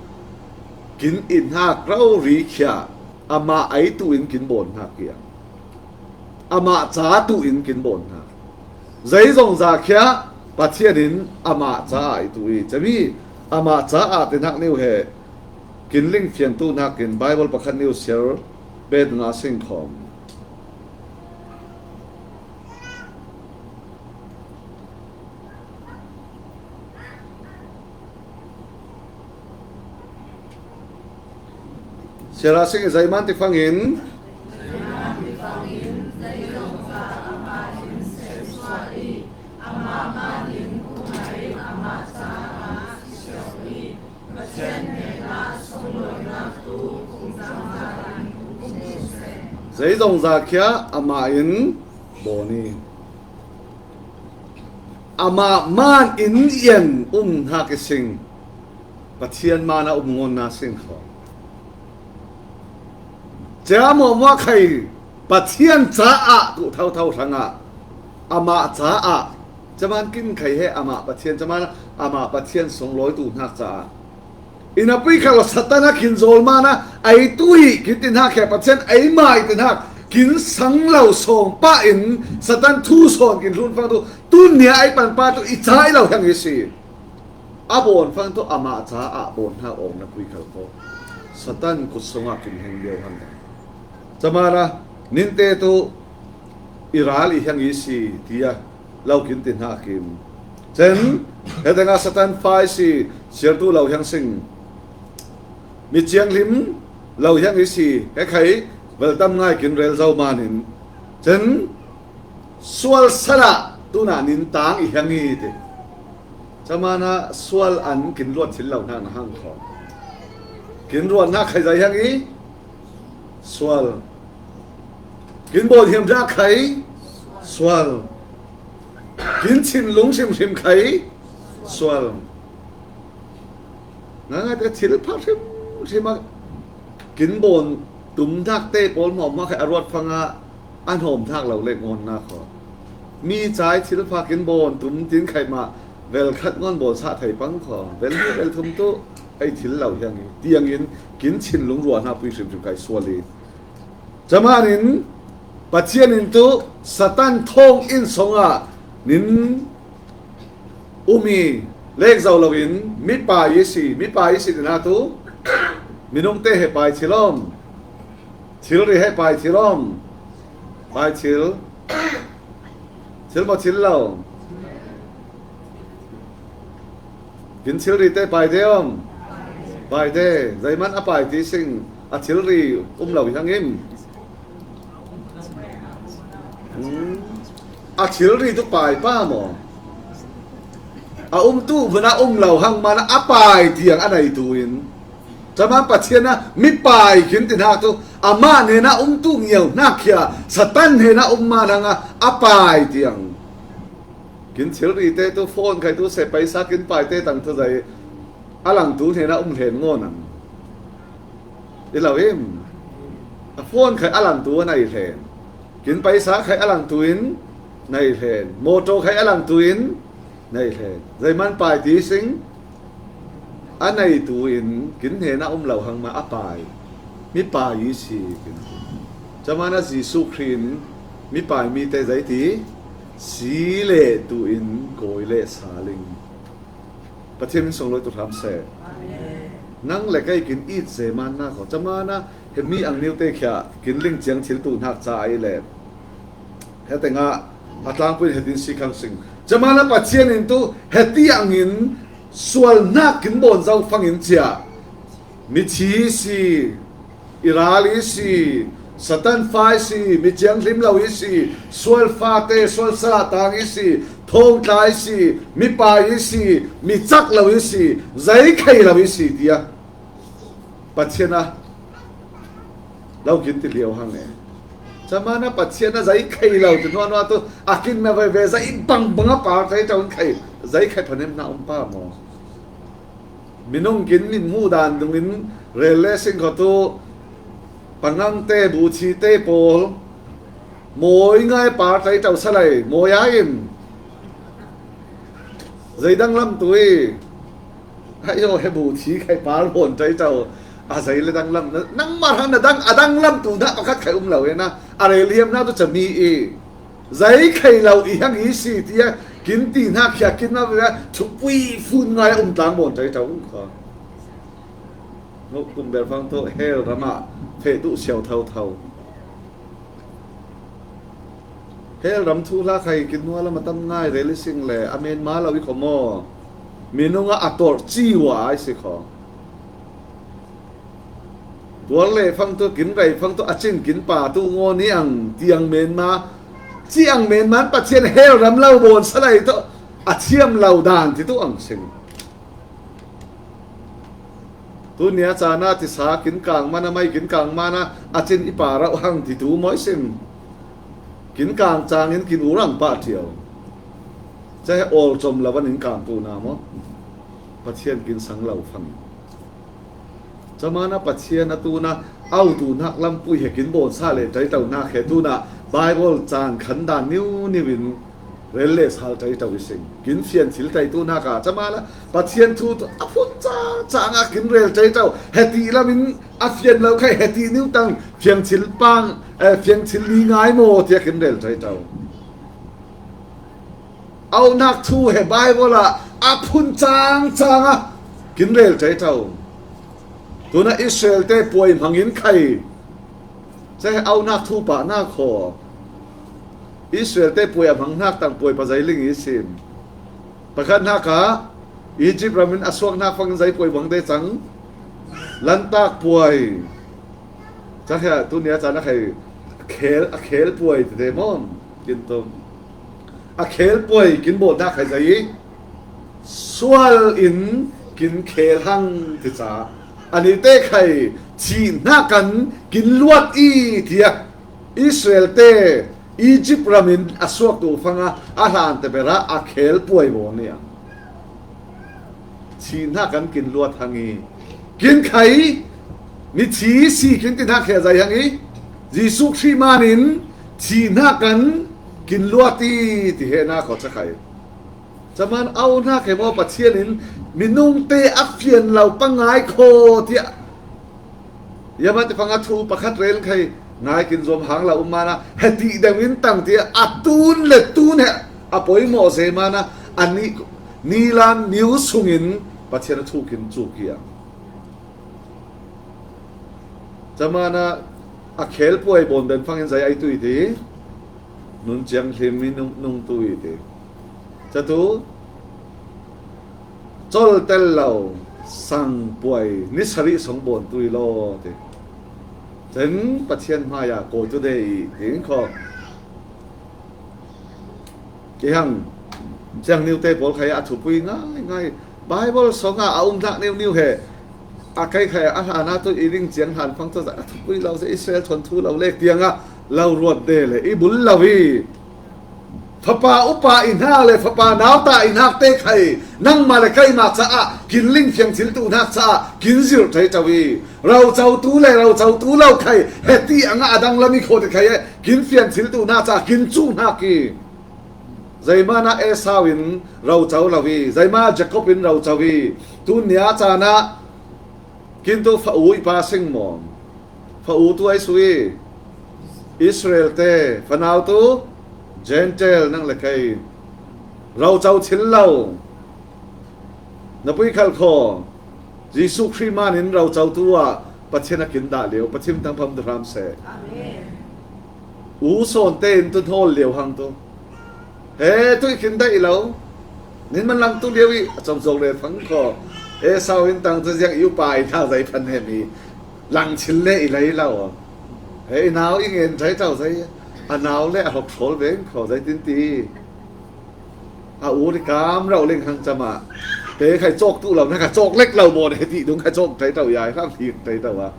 kin i hnak rau ri khia. Amah ei tu in kin bawn hnak hiang. Amah ca tu in kin bawn hna. Zeizong za khia Pathian in amah ca ah i tu i cami amah ca ah ti hnak niu he kin ling fian tu hnakin Bible pakhat niu siar bet na sing khawm. Siara sing i zeiman ti fangin. Zeizong za khia amah in bawn i. Amah man in ian um hna ki sing. Pathian man a um ngawn na sing kho. Cia muahmuah khai Pathian caah tuh thotho hrangah amah caah caman kin khai he amah Pathian caman amah Pathian sunglawi tu hnak caah i na pui kha lo Satan a kin zawl mana ei tu hi kin ti hnak he Pathian ei mai ti hnak kin sang lo sawng pah in Satan thu sawn kin hlun fang tu tun nia ei panpa tu i ca i lo hiang i si. A bawn fang tu amah caah bawn hna awng na pui khal ko. Satan kut sungah kin heng lio hang. Camara ninte tu i ral i hiang i si tia lo kin ti hna kim. Cen, he tengah Satan fa i si, siar tu lo hiang sing. Mi ciang hlim lo hiang i si, he khai, vel tam ngai kin rel zo manin. Cen, sual salah tuna nin tang i hiang i ti. Camana sual an kin luat thil lo hnak na hang kho. Kin ruat hnak khai zai hiang i sual. Kin bawn hiam hnak khai sual. Kin chin lung hrimhrim khai sual. Ngai ngai te thil phak hrimhrim a kin bawn tum hnak te pawl hmawm hmawm khai a ruat fangah a hnawm hnak lo le ngawn na kho. Mi cai thil phak in bawn tum tin khaih mah vel khat ngawn bawn sah thei pang kho. Vel hnih vel thum tu ei thil lo hiang i tiang in kin chin lung ruah hna pui hrimhrim kai sual i. Camanin Pathian in tu Satan thawng in songah nin um i lek zo loin mi pai i si, mi pai i si tina tu minung te he pai thil om. Thilri he pai thil om. Pai thil. Thil maw thil lo. Kin thilri te pai te om. Pai te. Zeiman a pai ti sing. A thilri um lo hiang im. Hmm. A thilri tu pai pa maw. A um tu vana um lo hang mana a pai tiang a nei tu in. Caman Pathian a mi pai kin ti hnak tu amah hnenah um tu ngiau hnak khia Satan hnenah um man hang a, a pai tiang. Kin thilri te tu phone khai tu se paisa kin pai te tang tu zai a lang tu hnenah um hlen ngawn ang. I lo im. A phone khai a lang tu a nei hlen. Kin paisa khai a lang tu in nei hlen. Motor khai a lang tu in Nei hle. Zeiman pai ti sing a neitu in kin hnena um lo hang ma a pai. Mi pai i si kin. Camana Jesu Khrih in mi pai mi te zei ti si le tu in kawi le saling. Pathian min song lo tu hram se. Nang le kai kin it zeman na ko. Camana he mi ang niu te khia kin ling ciang thil tu hnak ca ai le. He tenga a tlangpui in he tin si khang sing. Camana Pathian in tu he ti angin sual hnak kin bawn zo fangin cia. Mithi si, i ral i si, Satan fa i si, mi ciang hlim lo i si, sual fate, sual salatang i si, thawngtla i si, mi pai i si, mi cak lo i si, zei khei lo i si tia. Pathian a lo kin ti liau hang e. Camana Pathian a zei khei lo ti hnuah hnuah tu a kin na veve zei bangbang a par tei tau in khei zei khei phanem na um pa maw? Minung kin min hmuh dan dungin rel le sing kho tu pangangte buthite pawl mawi ngai par tei tau salai mawi a in zei danglam tu i. Hai yo he bu thi khai pal hon tai tau. A zei le dang lam na nang mar han na dang a dang lam tu na pakhat khai um lo e na. A rel hiam na tu chami i. Zei khai lo i hang i si tia kin ti na khia kin na ve thupui fun ngai um tlang bon tai tau kha. No kum ber fang to hel rama fe tu siau thau thau. Hel ram thu hla khai kin hnuah lam a tam ngai rel i sing le a men ma lo i kho maw? Minung a a tawrh ci ua ai si kho. Tuar le fang tu kin rei fang tu a cin kin pa tu ngaw ni ang tiang men ma ci ang men man Pathian hel ram lo bawn salai tu a thiam lo dan ti tu ang sing. Tunia cana tisa kin kang mana mai kin kang mana a cin i pa rauh hang ti tu mawi sim. Kin kang cangin kin urang pah tiau. Ca he awl com lo van in kang tu na maw? Pathian kin sang lo fang. Camana Pathian a tuna au tu nak lampui he kin bawn sa le tai tau nak he tuna Bible cang khan dan niu niu in rel le sal tai tau i sing. Kin fian thil tai tu nak a camana Pathian thu tu a phun cang cang a kin rel tai tau he ti lam in a fian lo khai he ti niu tang fiang thil pang eh, fiang thil li ngai maw tia kin rel tai tau. Aunak thu he Bible ah a phun cang cang a kin rel tai tau. Tuna Israel te puai hmangin khai. Ca he aunak thu pah nak kho. Israel te puai a hmang nak tang puai pa zei ling i sim. Pakhat nak a Egypt ramin a suak nak fangin zei puai hmang te cang. Lantak puai. Ca he tunia ca nak khai khel a khel puai te te maw? Kin tum. A khel puai kin bawh nak khai zei i sual in kin khel hang ti ca. A ni te khai thih hnak kan kin luat i tia Israel te Egypt ramin a suak tu fanga a hlan te bera a khel puai baw nia. Thih hnak kan kin luat hang i kin khai mi thi si kin ti hnak khia zei hang i Jesu Khrih manin thih hnak kan kin luat i ti he na kho ca khai. Caman au hnak he maw Pathian in minung te a fian lo pangai kho tiah Yama te fanga thu pakhat rel khai ngai kin zuam hang la um mana he ti deuh in tang tia a tun le tun he a poimawh se mana a ni nilam niu sungin Pathian a thu kin cuk hi a. Camana a khel puai bawn den fangin zei ai tui ti nun ciang hlim mi nung, nung tui ti. Catu col tel lo sang puai ni sarih song bawn tui law ti. Cen Pathian hmai a kawi tu de i ti in kho. Kihang ciang niu te pawl khai a thupui ngai ngai Bible song a a um hlak niu niu he a kai khai a hlan a tu i ring ciang hlan fang tu a thupui lo se Israel thon thu lo lek tiang a lo ruat de le i bul lo i Fapa upa i hna le fapa nauta i hnak te khai nangmah le keimah caah kin ling fiang thil tu hnak caah kin zirh thei to i rocotu le rocotu lo khai heti a ngah a dang lam i khawh te khai kin fian thil tu hnak caah kin cuh hnak i Zeimana Esau in roco lo hi, zeima Jacob in roco hi, tun nia cana kintu fa u i pa sing maw? Fa u tu ai su i Israel te, fanau tu Gentile nang le kei. Roco thil lo. Na pui khal kho. Jesu Khrih manin roco tu ah Pathian a kin dah lio, Pathian tang pham tu hram se. Amen. U sawn te in tu hnawl lio hang tu. He tu i kin dah i lo. Nin man lang tu lio i a cawm zawk le fang kho. Esau in tang tu ziak i upa i hna zei phan he mi. Lang chil le i lei lo. He i nau i ngen zei tau zei. A nau le a hok hrawl veng kho zei tin ti. A u ri kam rau ling hang cama. Te khai cawk tu lo, na kha cawk lek lo maw, he ti dung khai cawk thei tau ya, khai hik thei tau a.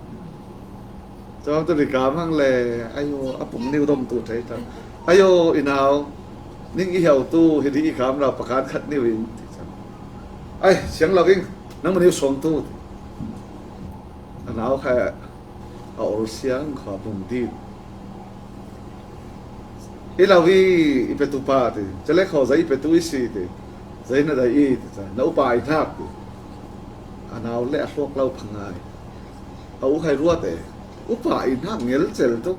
Cawk tu ri kam hang le, ayo, a pum niu dom tu thei tau. Ayo, i nau, ning i hiau tu, hi di i kam rau, pakan khat niu in. Ai, siang lo ing, nang ma niu song tu. A nau khai, a ol siang kho a bung dit. I lo hi i petu pa ti, cale kho zei i petu i si ti, zei na dai i ti, ca, na upa i hnak ti. A nau le a hluak lo phangai. A u khai ruat e, upa i hnak ngel cel tu.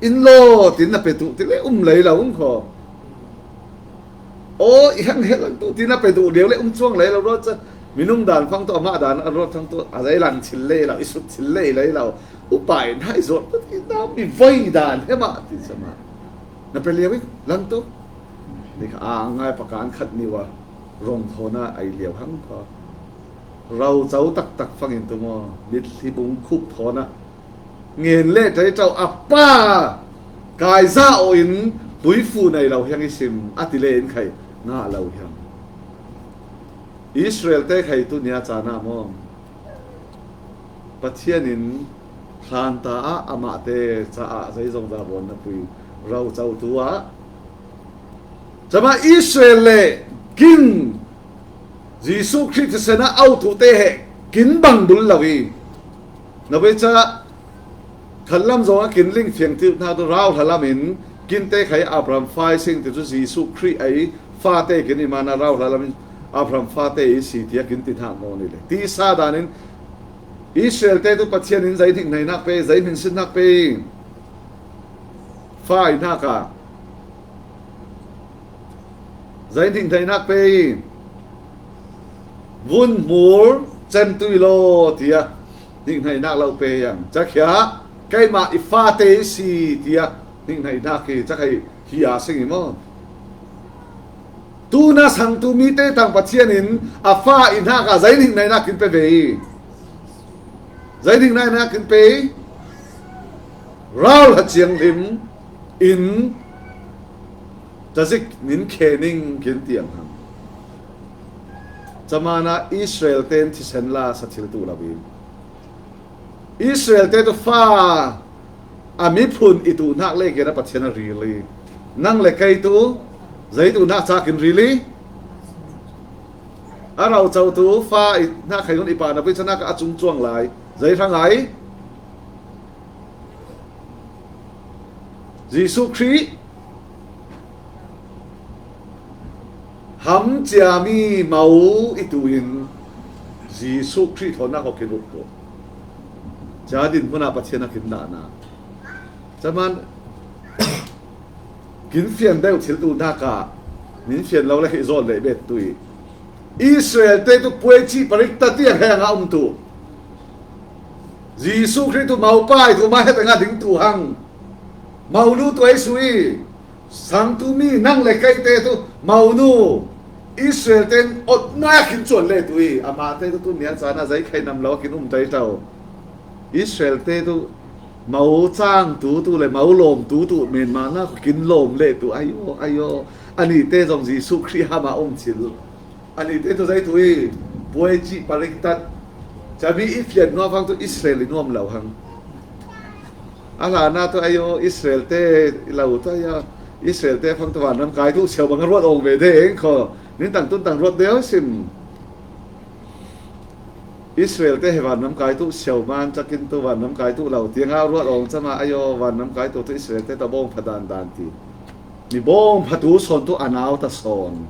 In lo tin na petu ti le um lei lo um kho. Aw, i hang hel tu ti na petu deu le um chuang lei lo ruat ca. Minung dan fang tu, amah dan a ruat fang tu, a zei lang chil lei lo, i sut chil lei lei lo. Upa i hnak i zuat tu ti na mi voi dan he mah ti sa mah. Na pe liau i lang tu. Ni kha a ngai pakan khat ni wa rong thona ai liau hang kha. Rau cau tak tak fangin tu maw. Mit hli bung khup thona. Ngen le tei tau a pa. Kai za o in tuifu nei lo hiang i sim. A ti le in khai. Nga lo hiang. Israel te khai tu nia cana maw. Pathian in hlan ta ah amahte caah zeizong zabawn na pui rau co tu ah cama Israel le kin Jesuh Khrih thisen ah au tu te he kin bang bul lo i na vei ca khat lam zong a kin ling fiang ti hna tu rau hla lam in kin te khai Abraham fai sing ti cu Jesuh Khrih ai fate kin i man a rau hla lam in Abraham fate i si tiah kin ti hna maw ni le. Ti sa dan in Israel te tu Pathian in zei hninghneihnak pe, zei hminsinnak pe i fa i hnak ah zei hninghneihnak pe i vun hmur cem tu i law tiah hninghneihnak lo pe i ang. Cakhia keimah i fate i si tiah hninghneihnak hi cakhai hi a sing i maw? Tuna sangtu mi te tang Pathian in a fa i hnak ah zei hninghneihnak in pe ve i zei hninghneihnak in pe i rau hla ciang hlim in tazik min khe ning kin tiang hang. Camana Israel ten thisen la sa thil tu lo i Israel te tu fa a miphun i tu hnak le kena Pathian a rili nang le kei tu zei tu hnak cakin rili a rau co tu fa i hnak khai hun i pa na pui canak a cung cuang lai zei hrangai Jesuh Khrih ham ciami mo i tu in Jesuh Khrih thawn a kho kin uk tu. Ca din hmun ah Pathian a kin dahna. Caman kin fian deuh thil tu hnak ah min fian lo le hi zawn le bet tu i Israel te tu puai cih parik ta tiang he a ngah um tu. Jesuh Khrih tu mo pa i tu mah he tengah ding tu hang. Mo nu tu ei su i sangtu mi nang le kei te tu mo nu Israel ten otnak hin cuan le tu i amah te tu tu nia caan a zei khai nam lo a kin um tei tau. Israel te tu mo cang tu tu le mo lawm tu tu menmah nak kin lawm le tu ayo ayo ani te zong Jesuh Khrih ham a um chil. Ani te tu zei tu i puai cih parik tat cami i fian nuam hang tu Israel i nuam lo hang. A hlan ah tu ayo Israel te lo tu ayo Israel te fang tu vanram kai tu siau bang ruat ong ve de eng kho. Nin tang tun tang ruat de sim. Israel te he vanram kai tu siau man cakin tu vanram kai tu lo tiang a ruat ong cama ayo vanram kai tu tu Israel te ta bawng pha dan dan ti. Mi bawm phatu sawn tu a nau ta sawn.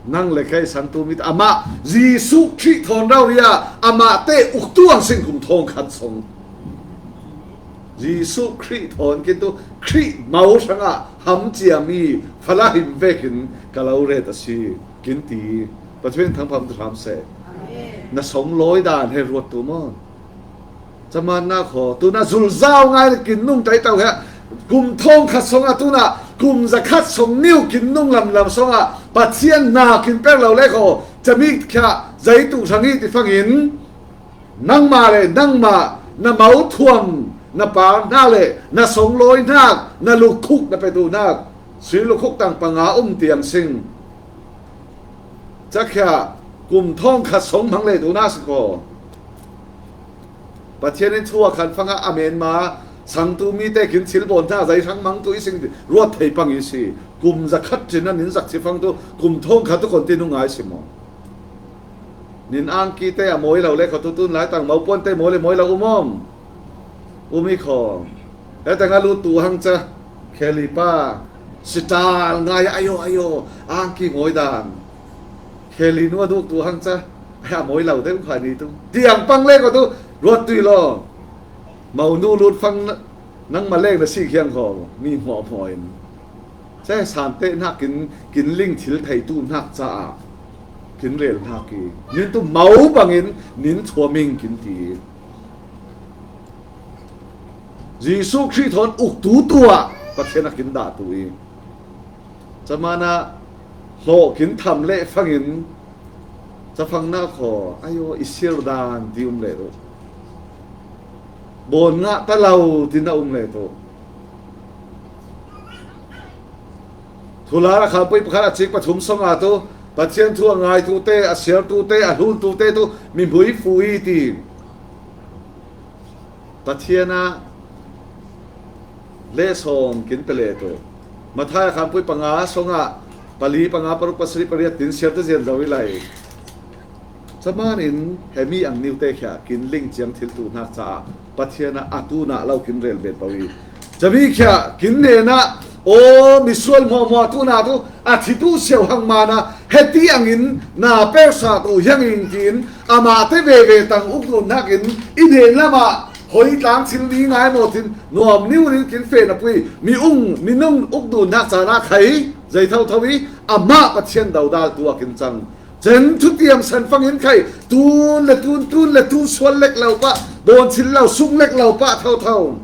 Nang le kei sangtu mi ta amah Jesuh Khrih thawn rau ria amah te uktu ang sing kum thawng khat song. Jesuh Khrih thawn kin tu Khrih mau hrangah ham ciami fala him vekin ka lo ret a si kin ti. Pathian thangpham tu hram seh. Amen. Na song lawi dan he ruat tu maw? Caman na khaw tuna zulzau ngai na kin nung tai tau he. Kum thawng khat song a tuna kum za khat song niu kin nung lam lam song a Pathian na kin per lo le khaw. Cami khia zai tu sang hi ti fangin nangma le nangma na mau thuam na par na le na song lawi nak na lukhuk na pe tu nak sui lukhuk tang panga um tiang sing. Cakhia kum thawng khat song hmang le tu na si khaw. Pathian in thu a khan fanga a menma sangtu mi te kin thil bawn hna zai hrang mang tu i sing ruat thei pang i si. Kum za khat cin a nin zak chi fang tu kum thawng khat tu kon ti nu ngai si maw? Nin angki te a mawi lo le kha tu tun lai tang mau puan te mawi le mawi lo um om. Um i khaw. He tang a lut tu hang ca kheli pa sital ngai ayo ayo angki mawi dan. Kheli nu a duk tu hang ca a mawi lo deuh kha ni tu tiang pang le ko tu ruat tui lo. Mau nu lut fang nangma leng na si khiang khaw mi hmawh hmawh in. Cai san te hnak kin kin ling thil thei tu hnak caah kin rel hnak i nin tu mau bangin nin thuaming kin ti. Jesuh Khrih thawn uktu tu ah Pathian a kin dah tu i. Camana hlawh kin tham leh fangin cafang na khaw ayo i sir dan ti um leh tu. Bawn ngah ta lo ti na um leh tu. Thular a khampui pakhat a cik pathum song a tu Pathian thu a ngai tu te a siar tu te a hlun tu te tu mi hmui fu i ti. Pathian a le sawm kin pe le tu. Mathai a khampui panga song a pali panga paruk pasari pariat tin siar tu zian zo i lai. Caman in hemi ang niu te khia kin ling ciang thil tu hnak caah Pathian a a tu na lo kin rel bet pau i. Cami khia kin hnenah aw misual hmuahhmuah tu na tu a thi tu siau hang mana heti angin na persa tu hiang in kin amah te veve tang uk nun hnakin i hnen lamah hoi tlang thil ni ngai maw tin nuam niu nin kin fe na pui mi ung minung uk nun hnak caan a khai zei thotho i amah Pathian dodal tu a kin cang. Cen thutiam san fangin khai tun le tun tun le tun sual lek lo pah dawn thil lo sung lek lo pah thotho.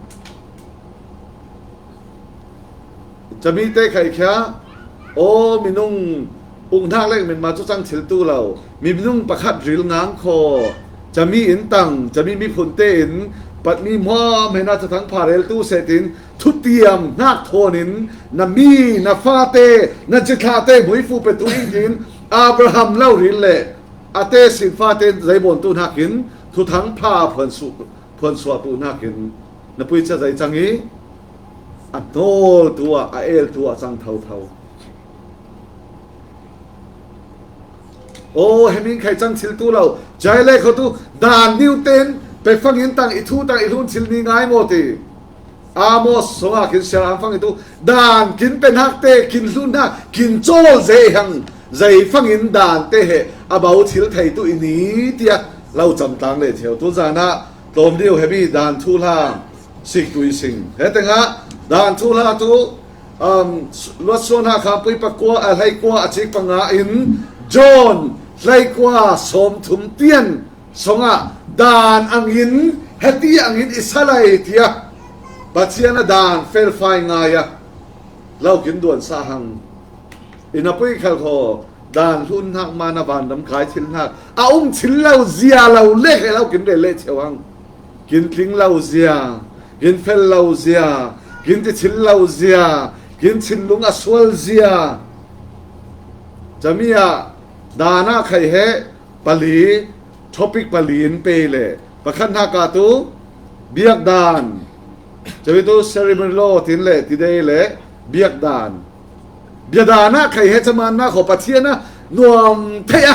Cami te khai khia aw minung ung hnak lek minma cu cang thil tu lo mi minung pakhat ril ngang khaw cami in tang cami miphun te in patmi hmuahhmuah na cathang pha rel tu seh tin thutiam hnak thawn in na mi na fate na cithlah te hmuifu pe tu in tin Abraham lo ril le a te sin fate zeibawn tu hnakin thuthang pha phuansuah phuansuah tu hnakin na pui cia zei cang i a hnawl tu ah a el tu ah cang thotho. Aw, hemin khai cang thil tu lo cai le kho tu dan niu ten pe fangin tang i thu tang i hlun thil ni ngai maw ti. Amos song a kin siar ang fangin tu dan kin pe hnak te kin hlun hna kin cawl zei hang zei fangin dan te he a bau thil thei tu i ni tiah lo camtlang le thiau tu zan ah tlawm deuh hemi dan thuhla sik tu i sing. He tengah dan thuhla tu luatsuan hna khampui pakua a hleikua a cik panga in John hleikua sawmthum tian songah dan angin heti angin i salai tiah Pathian a dan felfai ngai a lo kin duan sa hang. I na pui khal kho dan hlun hnak ma na van ram kai thil hnak a um thil lo zia lo le he lo kin rel le cheu ang. Kin tling lo zia, kin fel lo zia, kin ti thil lo zia, kin thinlung a sual zia. Cami ah dan ah khai he pali topic pali in pe le pakhat hnak ah tu biak dan. Cami tu ceremony law tin le ti dei le biak dan. Bia dan ah khai he caman na kho Pathian a nuam thei a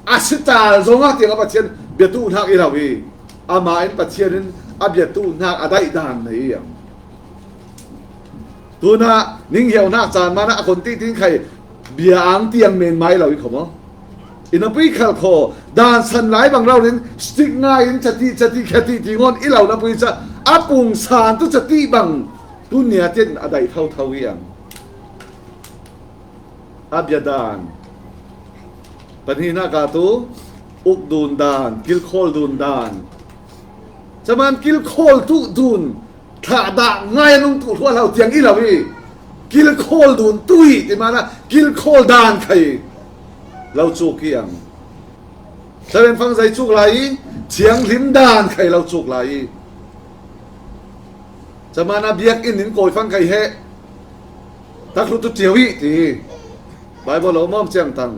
a si tal zong ah tiang a Pathian bia tu hnak i lo i amah in Pathian in a bia tu hnak a daih dan na i ang. Tuna ning hiau nak caan mana a kon ti ting khai bia ang tiang men mai lo i kho maw? I na pui khal kho dan san lai bang rau nin stick ngai in chati chati khati ti ngon i lo na pui cha a pung san tu chati bang tu nia tin a dai thau thau i ang. A bia dan. Pani na ka tu uk dun dan, kilkhol dun dan. Chaman kilkhol tu dun. Thah dah ngai a nung tuh hluahhlo tiang i lo i kilkhawl dun tuh i ti mana kilkhawl dan khai lo cuk i ang. Saven fang zai cuk lai i thianghlim dan khai lo cuk lai i. Camana biak in in kawi fang khai he tak hlu tu tiau i ti. Bible lo mawm ciang tang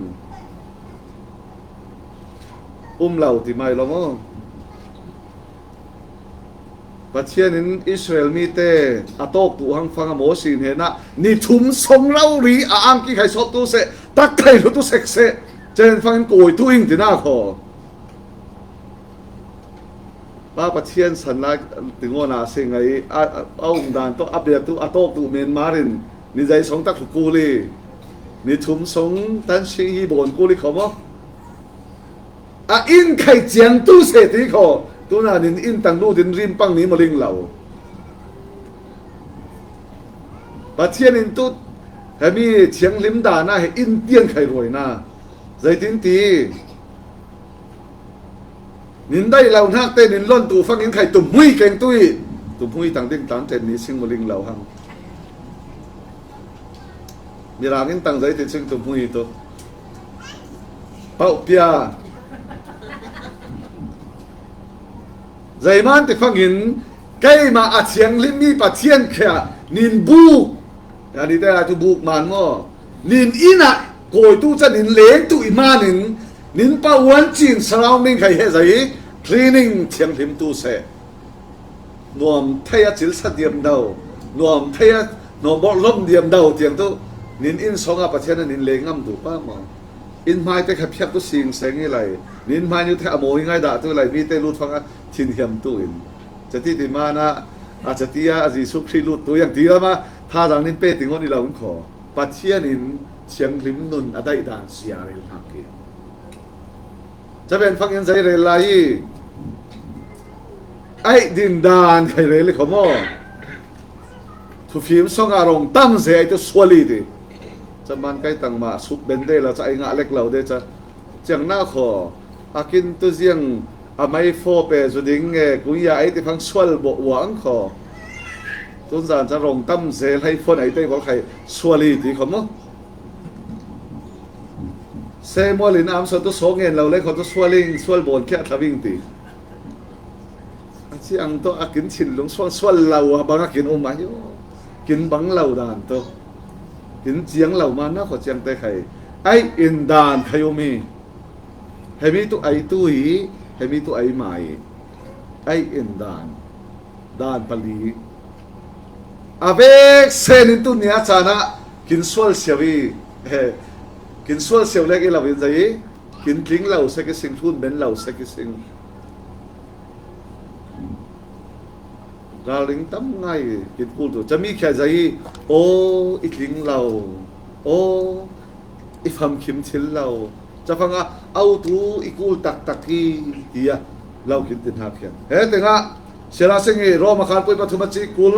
um lo ti mai lo maw? Pathian in Israel mite a tawk duh hang fang a Mosi hnenah ni thum song rori a angki khai sawp tu seh, tak khai hlu tu sek seh, cen fangin kawi tu ing tina khaw. Pa Pathian san lai tingawn a si ngai a, a, a um dan tawh a bia tu a tawk duh men marin ni zai song tak hlu kul i ni thum song tan si hi bawn kul i khaw maw? A in khai ciang tu seh ti khaw. Tuna nin in tang nu din rim pang ni maling lo. Pathian in tu hemi thianghlim dana he in tiang khai ruaina. Zaitin ti nin daih lo hnak te nin lon tu fangin khai tum hui keng tu i tum hui tang ding tan ten ni sing maling lo hang. Mirang in tang zaitin sing tum hui tu. Pauh pia. Zeiman ti fangin keimah a thianghlim mi Pathian khia nin buk. Ani te a tu buk man maw? Nin ina kawi tu ca nin leng tu i manin nin pauan cin surrounding khai he zai cleaning thianghlim tu seh. Nuam thei a cilsa diam do, nuam thei a nuam bawlhlawm diam do tiang tu nin in sawngah Pathian a nin leng ngam duh pa maw? In hmai te kha phiak tu sing seng i lai, nin hmai niu te a mawi ngai dah tu lai, mi te lut fang a thinhiam tu in. Cati ti mana a cati a Jesu Khrih lut tu yang ti lama tha dang nin pe ti ngon i lo in khaw. Pathian in thianghlim nun a daih dan sia rel hnak hi. Caben fangin zei rel lai i aih din dan khai rel i khaw maw? Thufim song a rong tam zei ai tu sual i ti. Caman kai tang mah suk ben de la ca ai ngah lek lo de ca. Ciang na khaw a kin tu ziang a mai fo pe zu ding nge kun ya ai ti fang sual bawh uang khaw. Tun zan ca rong tam zei lai fon ai te bol khai sual i ti khaw maw? Samuel in am sual tu saw ngen lo le khaw tu sual ing sual bawn khiah thlaving ti. A ciang tu a kin thinlung sual sual lo a bang a kin um a hi. Kin bang lo dan tu kin ciang lo ma na khaw ciang te khai ai in dan khai um i. Hemi tu ai tu i hemi tu ai mai ai in dan. Dan pali a vek sen in tu nia cana kin sual siau i he kin sual siau lek i lo in zai i kin tling lo sek i sing hlun ben lo sek i sing. Ralring tam ngai kin kul tu cami khia zai i aw i tling lo aw i famkhim thil lo. Cafang ah au tu i kul taktak i ti a lo kin tin hak hian he tengah siala sing i Roma khan pui pathum a ci kul.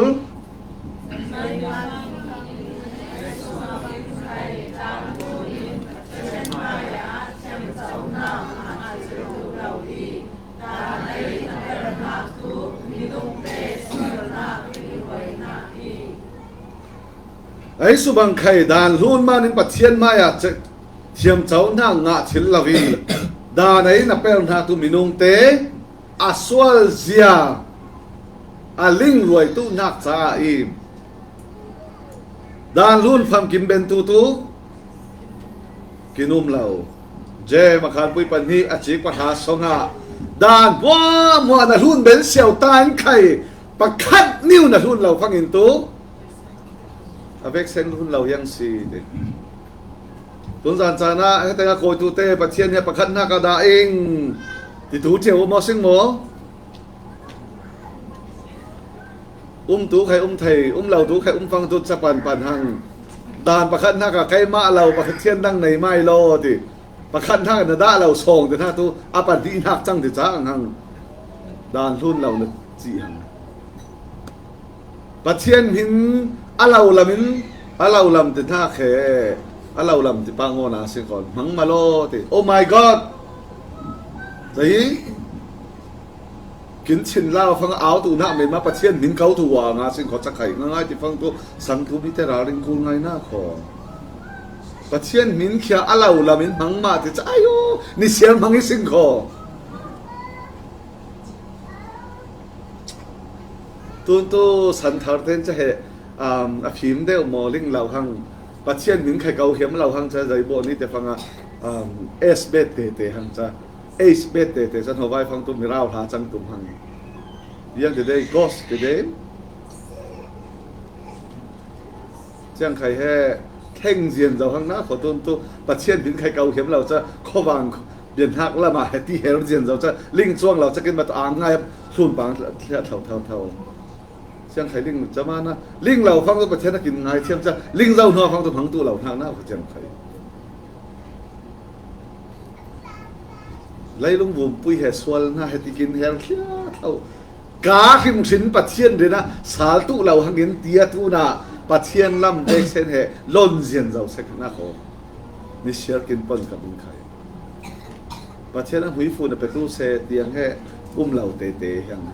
Ei subang khai dan hlun manin Pathian mai ah thiamco hna ngah thil lo i dan ei na pel hna tu minung te a sual zia a ling ruai tu hnak caah i dan hlun famkim ben tu tu kin um lo. Jem a khan pui pahnih a cik pahra song ah dan hmuahhmuah na hlun ben siau ta in khai pakhat niu na hlun lo fangin tu a vek sen hlun lo hiang si ti. Tun zan caan ah hete a kawi tu te Pathian hi pakhat hnak ah dah ing ti tu cio maw sing maw? Um tu khai um thei, um lo tu khai um fang tu ca pan pan hang. Dan pakhat hnak ah keimah lo pakhat thian dang nei mai law ti. Pakhat hnak na dah lo sawng te hna tu a pahnih hnak cang ti caah hang. Dan hlun lo na cih hang. Pathian hmin a lo lam in a lo lam te hna khe a lo lam ti pah ngaw na si ko hmang ma law ti. Oh my God! Zei? Kin Chin Lau fang au tu nak men ma Pathian hmin kau tu wa nga sin kho cakai nga ngai ti fang tu sang tu mi te ra ring kul ngai na kho. Pathian hmin khia a lo lam in hmang ma ti ca ayo ni siang hmang i sin kho. Tun tu san thar ten ca he, um, a fim deuh maw ling lo hang. Pathian hmin khai kau hiam lo hang ca zei bo ni te fang a, um, S bet te te hang ca. Ace bet te te can hawai fang tu mirau hla cang tum hang. Yang te dei, ghost te dei. Ciang khai he, theng zian zo hang na kho tun tu, Pathian hmin khai kau hiam lo ca, khovang bian hak lama he ti her zian zo ca, ling cuang lo ca kin mat ang ngai, hlun pang thliah thau thau thau. Ciang khai ling cama na, ling lo fang tu Pathian a kin ngai thiam ca, ling zo hnuah fang tu hmang tu lo hnak na kho ciang khai. Leilung vumpui he sual hna he tikin her thliah tho. Ka hrimhrim Pathian rin ah sal tuh lo hangin tia tuna Pathian lam dek sen he lon zian zo sek hna kho. Ni siar kin pon ka bung khai. Pathian a hmuifun a petu se tiang he um lo tete hiang.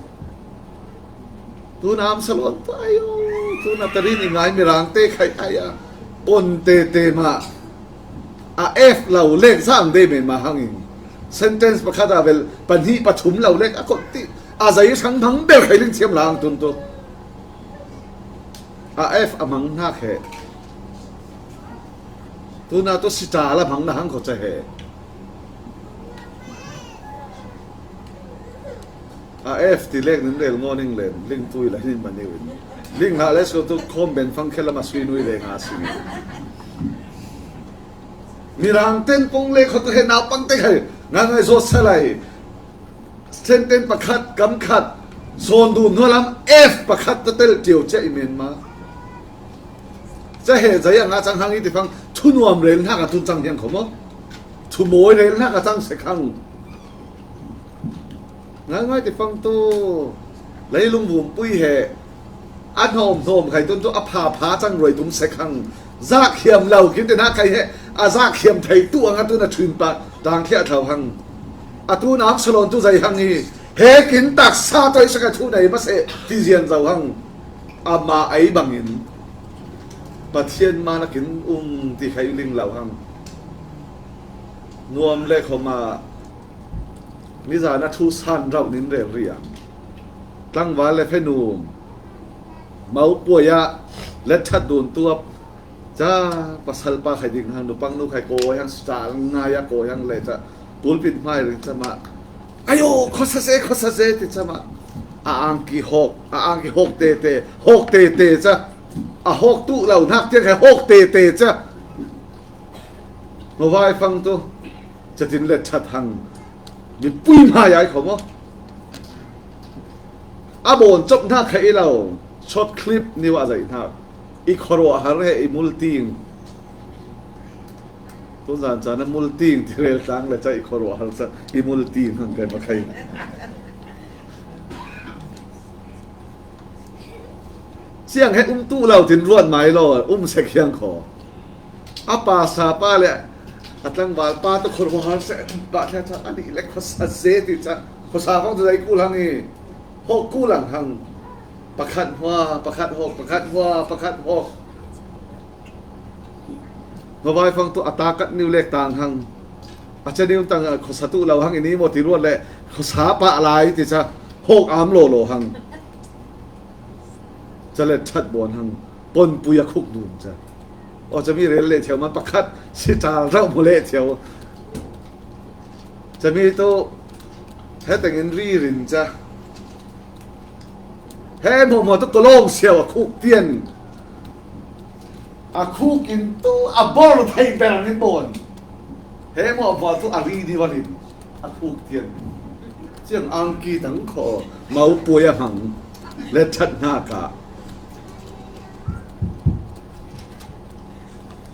Tuna Absalom tu ayo, tuna tarin i ngai mirang te khai aya. Pon tete ma. A F lo lek zang de men ma hangin. Sentence pakhat a vel pahnih pathum lo lek a kot ti. A zai sang hmang ber khai ling thiam lang tun tu. A F a hmang hnak he. Tuna tu sita la hmang na hang ko che he. A F ti lek nin rel ngaw ning len, ling tui la hin ma niu in. Ling ha le so tu khom ben fang khel lama sui nui le nga sing. Mirang ten pong le khot he nau pang te khai, nga ngai zo salai. Sen ten pakhat, kam khat, zon du nualam F pakhat ta tel tiu che i men ma. Ca he zai a nga cang hang i ti fang, thunuam rel hnak a tun cang hiang kho maw. Thumawi rel hnak a cang se khang. Ngai ngai ti fang tu leilung vumpui he a hnawm hnawm khai tun tu a pha pha cang ruai tum sek hang. Zak hiam lo kin te nak khai he a zak hiam thei tu ang a tun a thin pa tang thliah thau hang. A tun Absalom tu zei hang hi he kin taksa toi sek a thu nei ma se ti zian zo hang. Ama ei bangin Pathian man a kin um ti khai ling lo hang. Nuam le khoma Nizan a thu san rauh nin rel riang. Tlangval le fenum. Mopuai ah let that dun tuap. Ca pasal pa khai ding hang nupang nu khai kawi hang sal ngai a kawi hang le ca. Pulpit hmai ring ca mah. Ayo, khuasa se, khuasa se ti ca mah. A angki hawk, a angki hawk tete, hawk tete ca. A hawk tuh lo hnak tiang khai hawk tete ca. Mawai fang tu. Catin let that hang. Mipui hmai ai kho maw? A bawn cop hna kha i lo. Short clip niu a zaih hna. I khuaruah har he i multing. Tun zan caan a multing ti rel tlang le ca i khuaruah har ca i multing hang kai ma khai. Siang he um tu lo tin ruat mai lo, um sek hiang kho. A pasa pa le a tlangval pa tu khuaruah har se, ba thla ca a nih le khuasa se ti ca, khuasa fang tu dai kul hang i, hawk kul ang hang. Pakhat hua, pakhat hawk, pakhat hua, pakhat hawk. Mawai fang tu a ta kat niu lek tang hang. A ca niu tang a khuasa tu lo hang i ni maw ti ruat le khuasa pah lai ti ca hawk am lo lo hang. Ca let that bawn hang. Ponpui a khuk dun ca. Aw, cami rel leh thiau man pakhat si ṭal rauh mu leh thiau. Cami tu he tengin ri rin ca. He hmuahhmuah tu ka lawng siau a khuk tian. A khuk in tu a bor thei ber nin bawn. He hmuahhmuah tu a ri ni vanin a khuk tian. Ciang angki tang kho mau puai a hmang. Le ṭhatnak ah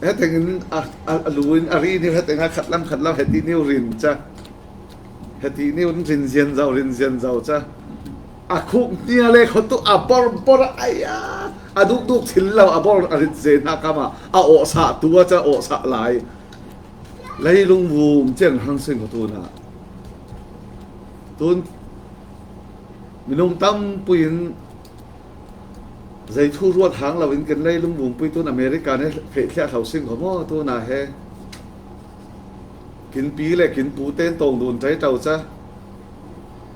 hetengin a, a, a luin a ri niu hetengah khatlam khatlam heti niu rin ca. Heti niu rin zian zo, rin zian zo ca. A khuk hnia le khawtu a bor bor a, ai a, a duk duk thil lo a bor a rit ze hna kama a awhsah tu a ca awhsah lai. Leilung vum ciang hang sing khawtu na. Tun minung tampuin zei thu ruat hang loin ken leilung vumpuitun America ne feh thliah hlo sing kho maw tuna he. Kin pi le kin pu ten tong dun ṭai ṭau ca.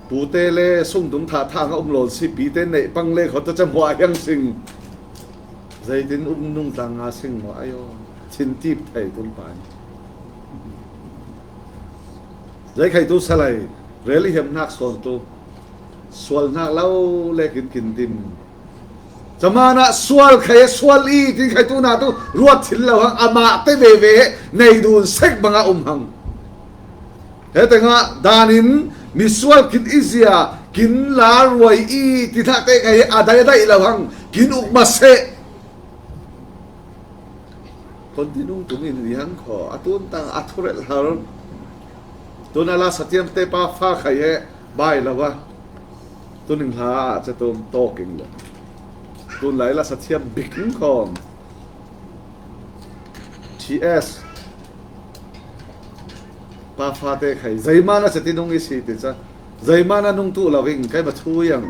Pu te le sung dum thah thah nga um lawn si pi te neih pang le kho ta ca hmuah hiang sing. Zeitin um nung tlang nga sing maw ayo. Chin tip thei tun pai. Zei khai tu salai rel i hiam hnak sawn tu. Sual hnak lo le kin kin dim. Caman ah sual khai sual i ti khai tu na tu ruat thil lo hang amah te veve he nei dun sek bang a um hang. He tengah dan in misual kin i zia kin la ruai i ti hnak te khai a dai a dai lo hang kin uk ma seh. Kon ti nung tung in i hang kho a tun tang a thurel har. Tun a la sathiam te pa fa khai he bai lo a. Tun in hla ah ca tum tawk in lo. Tun lai la sathiam bik in khawm. T S pa fa te khai zeiman a ca ti nung i si ti ca. Zeiman a nung tu lo in kai ma thu yang.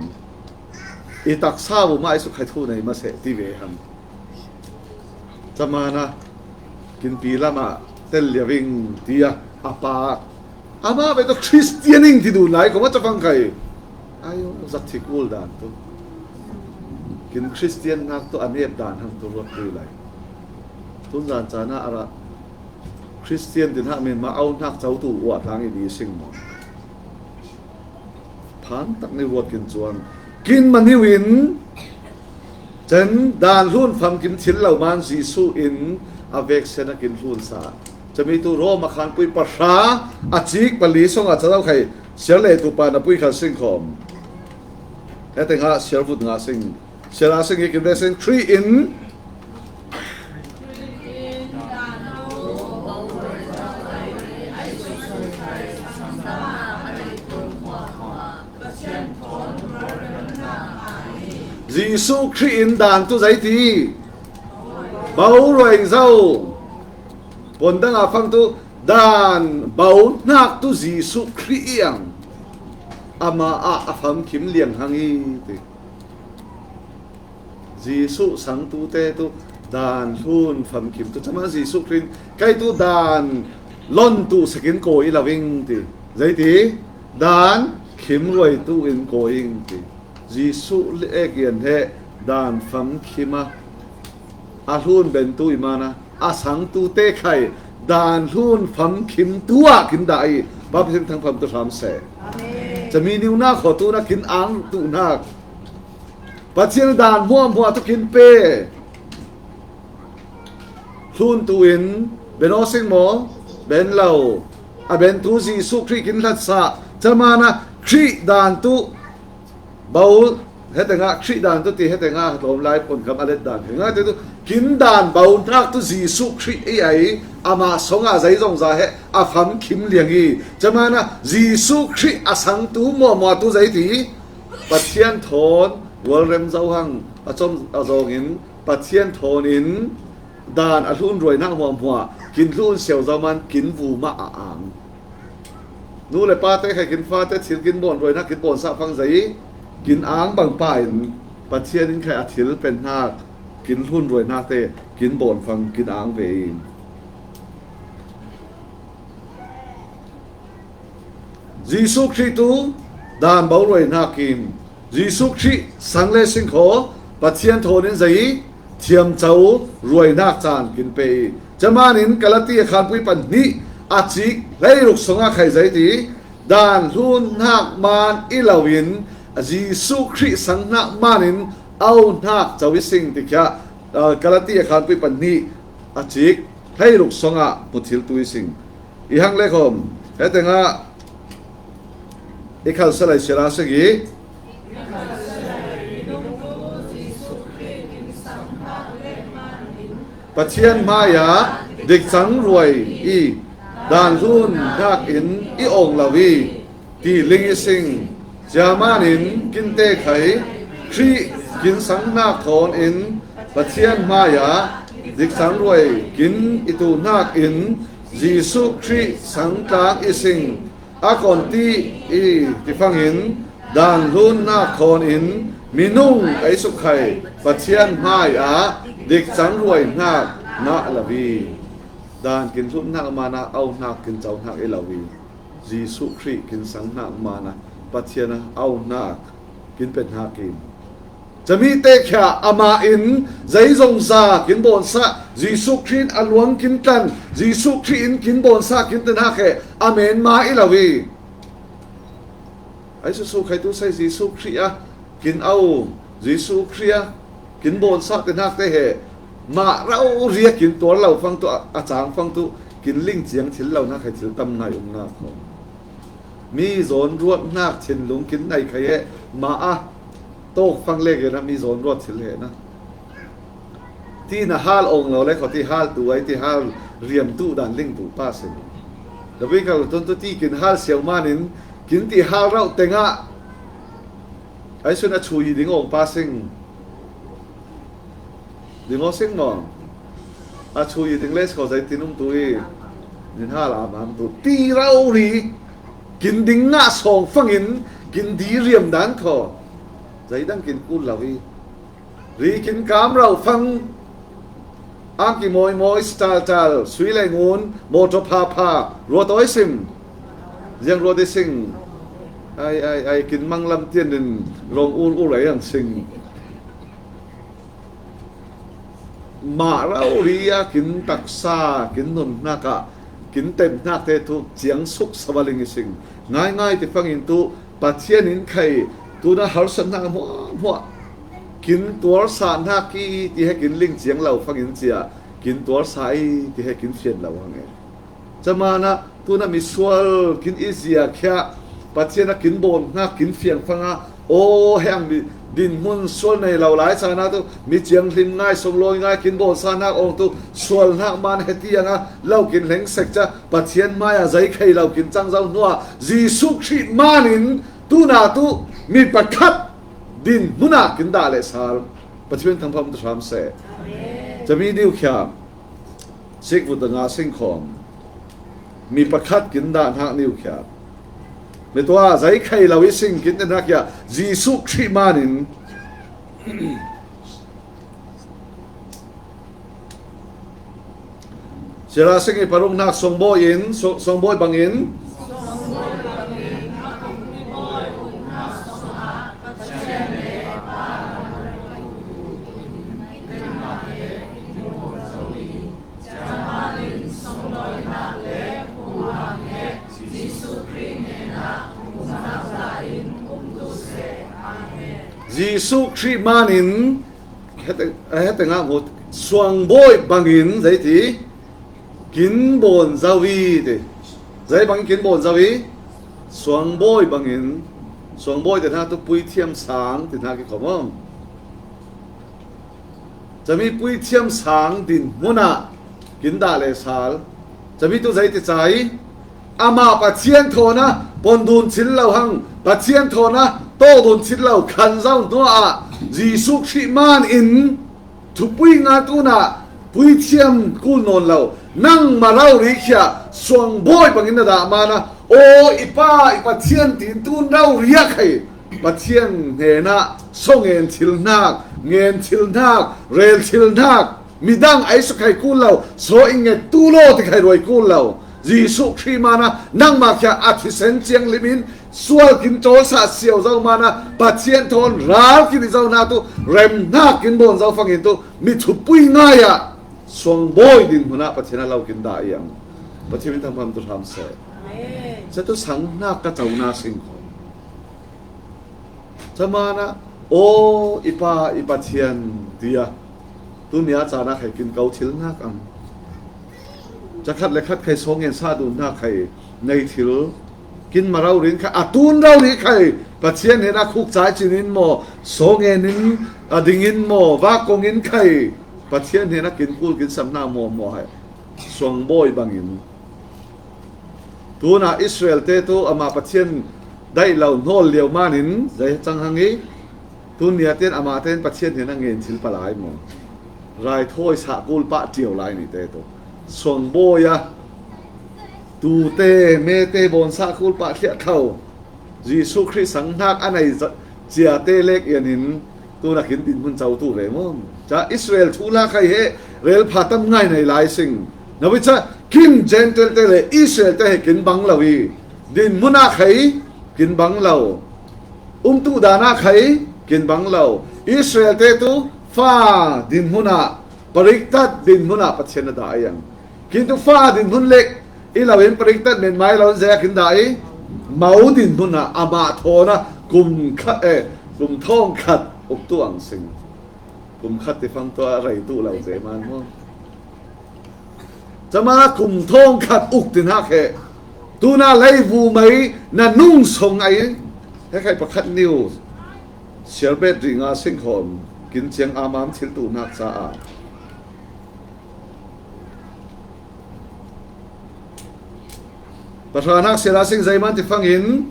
I taksa bu ma i su khai thu nei ma seh ti ve hang. Camana kin pi lamah tel liaving tia a pa amah ve tu Christian ing ti dun lai kong a cafang kai. Ayo zat thik ul dan tu kin Christian nak tu a nep dan hang tu ruat tui lai. Tun zan cana a ra Christian din hak min ma au nak cau tu uat lang i di sing maw. Phan tak ni ruat kin cuan. Kin maniu in cen dan hlun famkim thil lo man Jesuh in a veksen a kin hlun sa. Cami tu Roma khanpui pahra a cik pali song a calo khai siar le tu pa na pui khan sing khawm. Hete nga siar vut nga sing. Siar a sing i kin veksen Khrih in Jesuh Khrih in dan tu zei ti. Bo ruai zo. Pondang a fang tu dan bo hnak tu Jesuh Khrih i ang. Ama ah a famkim liang hang i ti. Jesuh sangtute tu dan hlun famkim tu cama Jesuh Khrih in kei tu dan lon tu sekin kawi lo ing ti. Zei ti dan khim ruai tu in kawi ing ti. Jesuh le ek ian he dan famkim a a hlun ben tu i mana a sangtute khai dan hlun famkim tu ah kin dah i baptism thangfam tu hram seh. Cami niu na kho tu na kin ang tu nak Pathian dan hmuahhmuah tu kin pe. Hlun tu in ben aw sing maw? Ben lo. A ben tu Jesuh Khrih kin hlat sa. Camana Khrih dan tu bo hetengah Khrih dan tu ti hetengah hlawm lai pon kam a let dan. Hengah te tu kin dan bo hnak tu Jesuh Khrih i ai amah songah zei zongza he a famkim liang i. Camana Jesuh Khrih a sang tu hmuahhmuah tu zei ti. Pathian thawn rualrem zo hang a com a zawngin Pathian thawn in dan a hlun ruainak hmuahhmuah kin hlun siau zo man kin vumah a ang. Nu le pa te khai kin fate thil kin bawn ruainak kin bawn sah fang zei kin ang bang pa in Pathian in khai a thil pen hnak kin hlun ruainak te kin bawn fang kin ang ve in. Jesuh Khrih tu dan bo ruainak in Jesuh Khrih sang le singkhaw Pathian thawn in zei thiamco ruainak caan kin pe i. Camanin Kalati a khanpui pahnih a cik hleiruk songah khai zei ti dan hlun hnak man i loin Jesuh Khrih sang hnak manin au hnak co i sing ti khiah, ah, Kalati a khanpui pahnih a cik hleiruk songah hmuthil tu i sing. I hang le khawm, hetengah i khalsa lai sira sagi. Pathian hmaiah dikcang ruai i dan hlun hnakin i awng lo i, ti ling i sing. Cia maninkin tehkhai Khrih kin sang hnak thawnin Pathian hmaiah dikcang ruai kin i tu hnakin Jesuh Khrih sangtlang i sing. A kon ti i tifangin dan hlun hnak thawnin minung ei sukkhai Pathian hmaiah dikcang ruai hnak ngah lo i, dan kin hlun hnak manah au hnak kin co hnak i lo i, Jesuh Khrih kin sang hnak manah Pathian a au hnak kin pe hnak in. Cami tehkhia amah in zeizongza kin bawnsah, Jesuh Khrih in a luang kin tlan, Jesuh Khrih in kin bawnsah kin te hnak he a men ma i lo i. Ai susu khaitu sai Jesuh Khrih a kin au, Jesuh Khrih a kin bawnsah te hnak te he mah rau riak kin tuar lo fangtu a, a cang fangtu kin ling ciang thil lo hnak he thil tam ngai um hnak kho. Mi zawn ruat hnak thinlung kin nei khai he mah a tawk fang lek na mi zawn ruat thil he na. Ti na hal awng lo le kho ti hal tu ai ti hal riam tu dan ling tu pa sin. Dawi kal tun tu ti kin hal siau manin kin ti hal rauh tengah ai sun a chui ding awng pa sing. Ding aw sing maw? A chui ding le kho zai tin um tu i. Nin hal a mam tu ti rau ri. Kin ding ngah sawng fangin kin di riam dan kho. Zai dang kin kul lo i. Ri kin kam rau fang. Ang ki mawi mawi stal tal sui le ngun mawtaw pha pha ruat awi sim. Ziang ruat i sing. Ai ai ai kin mang lam tian din rong ul ul ai ang sing. Mah rau ri a kin taksa kin nun hnak ah kin tem hnak te tu ciang suk savaling i sing. Ngai ngai ti fangin tu Pathian in khai tuna harsatnak hmuahhmuah kin tuarsa hnak i ti he kin ling ciang lo fangin cia kin tuarsa i ti he kin fian lo hang e. Camanah tuna misual kin i zia khiah Pathian a kin bawn hnak kin fiang fanga aw heng mi dinhmun sual nei lo lai cana tu mi ciang hlim ngai sunglawi ngai kin bawnsa hnak awng tu sual hnak man hetianga lo kin hleng sek ca Pathian hmaiah zei khei lo kin cang zo hnuah Jesuh Khrih manin tuna tu mi pakhat dinhmun ah kin dah le sal Pathian thangpham tu hram seh. Cami diu khiam. Sikvut a nga singkhawm mi pakhat kin dah hnak niu khiah. Mi tua zei khei lo i sing kin hnak khiah Jesuh Khrih manin sira sing i paruk hnak suangbawi in suangbawi bangin Jesuh Khrih manin hete ngah hmut suangbawi bangin zei ti kin bawn zo i ti zei bangin kin bawn zo i suangbawi bangin suangbawi te hna tu puithiam sang ti hna ki khom awm. Cami puithiam sang dinhmun ah kin dah le sal. Cami tu zei ti cai amah Pathian thawn a pon dun chil lo hang Pathian thawn a tawh dun chil lo khan zo hnuah Jesuh Khrih man in thupui nga tun ah puithiam kul nawn lo nangmah rori khiah suangbawi bangin na dah man a aw i pa i Pathian tin tun rori a khai Pathian hnenah saw ngen thil hnak, ngen thil hnak, rel thil hnak, midang ei sukhai kul lo, saw i nget tu law ti khai ruai kul lo. Jesuh Khrih man a nangmah khiah a thisen ciang hlim in sual kin cawlsah siau zo man a Pathian thawn ral kin i zo hna tu rem hnak kin bawn zo fangin tu mi thupui ngai ah suangbawi dinhmun ah Pathian a lo kin dah i ang. Pathian min thangpham tu hram seh. Catu sang hnak ka co na sing kho. Camanah aw i pa i Pathian tiah tuni a caan ah khai kin ko thil hnak ang. Cakhat le khat khai sawngen sah duh hnak khai nei thil kin ma rori in khai a tun rori khai Pathian hnenah khuk cai cin in maw sawngen in a ding in maw vak kong in khai Pathian hnenah kin kul kin sam hna hmuahhmuah hai suangbawi bangin. Tunah Israel te tu amah Pathian daih lo hnawl lio manin zei cang hang i, tun nia ten amah ten Pathian hnenah ngen thil palai maw? Raithawi sah kul pah ṭio lai ni te tu. Suangbawi a tute, mete bawn sah kul pah thliah tho. Jesuh Khrih sang hnak a nei za-, cia te lek ian in tuna kin dinhmun co tu ve maw? Ca Israel thu la khai he rel pha tam ngai nei lai sing. Na vi ca kin Gentile te le Israel te he kin bang lo i dinhmun ah khai kin bang lo. Umtu dan ah khai kin bang lo. Israel te tu fa dinhmun ah, pariktat dinhmun ah Pathian a dah a iang. Kin tu fa dinhmun lek i lo in pariktat men mai lo in zei a kin dah i, mo dinhmun ah amah thawn a kum khat, eh, kum thawng khat uk tu ang sing. Kum khat ti fang tu a rei tu lo zei man maw? Cama kum thawng khat uk ti hnak he tuna lei vu mai na nung song ai. He khai pakhat niu siarbet ri nga sing khawm kin ciang amam thil tu hnak caah pahra hnak sial a sing zeiman ti fangin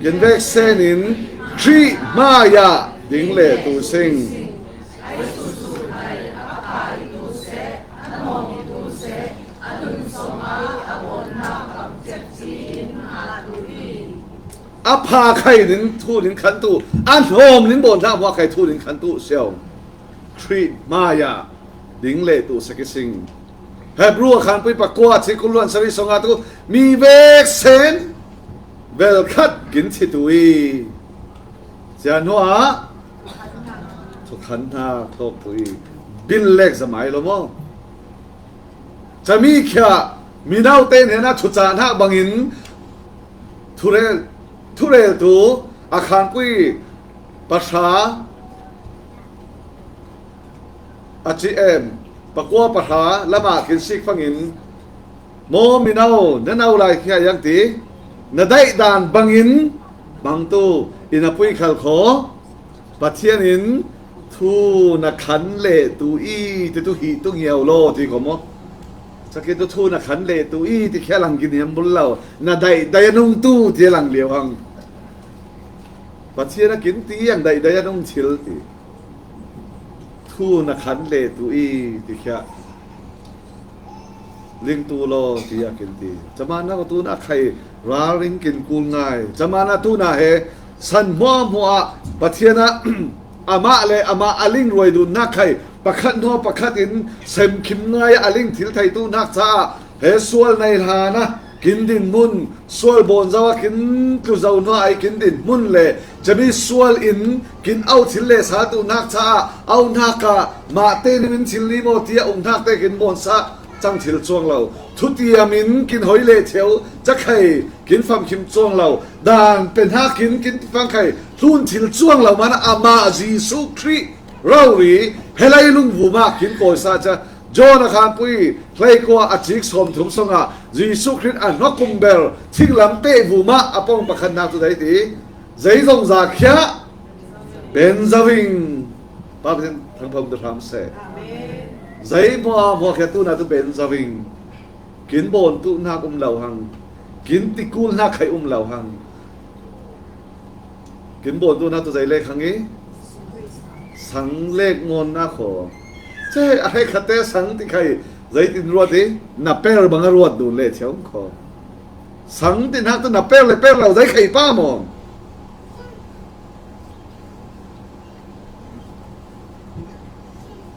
kin vek sen in Khrih hmaiah ding le tu sing. A pha khai nin thu nin khan tu, a hnawm nin bawn hna hmuah khai thu nin khan tu siau. Khrih hmaiah ding le tu sak i sing. Hebru a khanpui pakua ci kul luan sari song a tu mi vek sen vel khat kin thi tu i. Cia hnuah thukhan hna tawk tu i. Bil lek zamai lo maw? Cami khia mino te hnenah thucah hna bangin thurel, thurel tu a khanpui pahra a ci em, pakua pahra lamah kin sik fangin, maw mino, na no lai khi a iang ti, na daih dan bangin bang tu in a pui khal kho, Pathian in thu na khan le tu i ti tu hi tu ngiau lo ti ko maw? Caki tu thu na khan le tu i ti khia lang kin hiam bul lo, na daih daih a nung tu ti a lang lio hang. Pathian a kin ti ang daih daih a nung thil ti. Thu na khan le tu i ti khia ling tu law ti a kin ti. Camana ko tuna khai ralring kin kul ngai. Camana tuna he san hmuahhmuah ah Pathian ah amah le amah a ling ruai dun nak khai pakhat hnuah pakhat in semkhim ngai a ling thil thei tu nak caah he sual nei hlan ah kin dinhmun, sual bawn zo ah kin tlu zo hnuah ai kin dinhmun le cami sual in kin au thil le sa tu nak caah au hnak ah mah te ning in thil ni maw tiah um hnak te kin bawn sa cang thil cuang lo. Thutiam in kin hoi le theu cakhai kin famkhim cuang lo. Dan pe hnak in kin fangkhai hlun thil cuang lo. Mana amah Jesuh Khrih rori he leilung vumah kin kawi sa ca. John a khanpui hleikua a cik sawmthum songah Jesuh Khrih a hnuakum ber thinglam peh vumah a pawng pakhat nak tu dai ti. Zei zongza khiah Benjamin. Pa Pathian thangphawm tu hram seh. Zei hmuahhmuah khiah tuna tu Benjamin. Kin bawn tu hnak um lo hang. Kin tikul hnak khai um lo hang. Kin bawn tu hnak tu zei lek hang i sang lek ngawn nak kho. Ce a hei khatte sang ti khai zeitin ruat i na per bang a ruat dun le thiau kho. Sang ti hnak tu na per le per lo zei khai pa maw?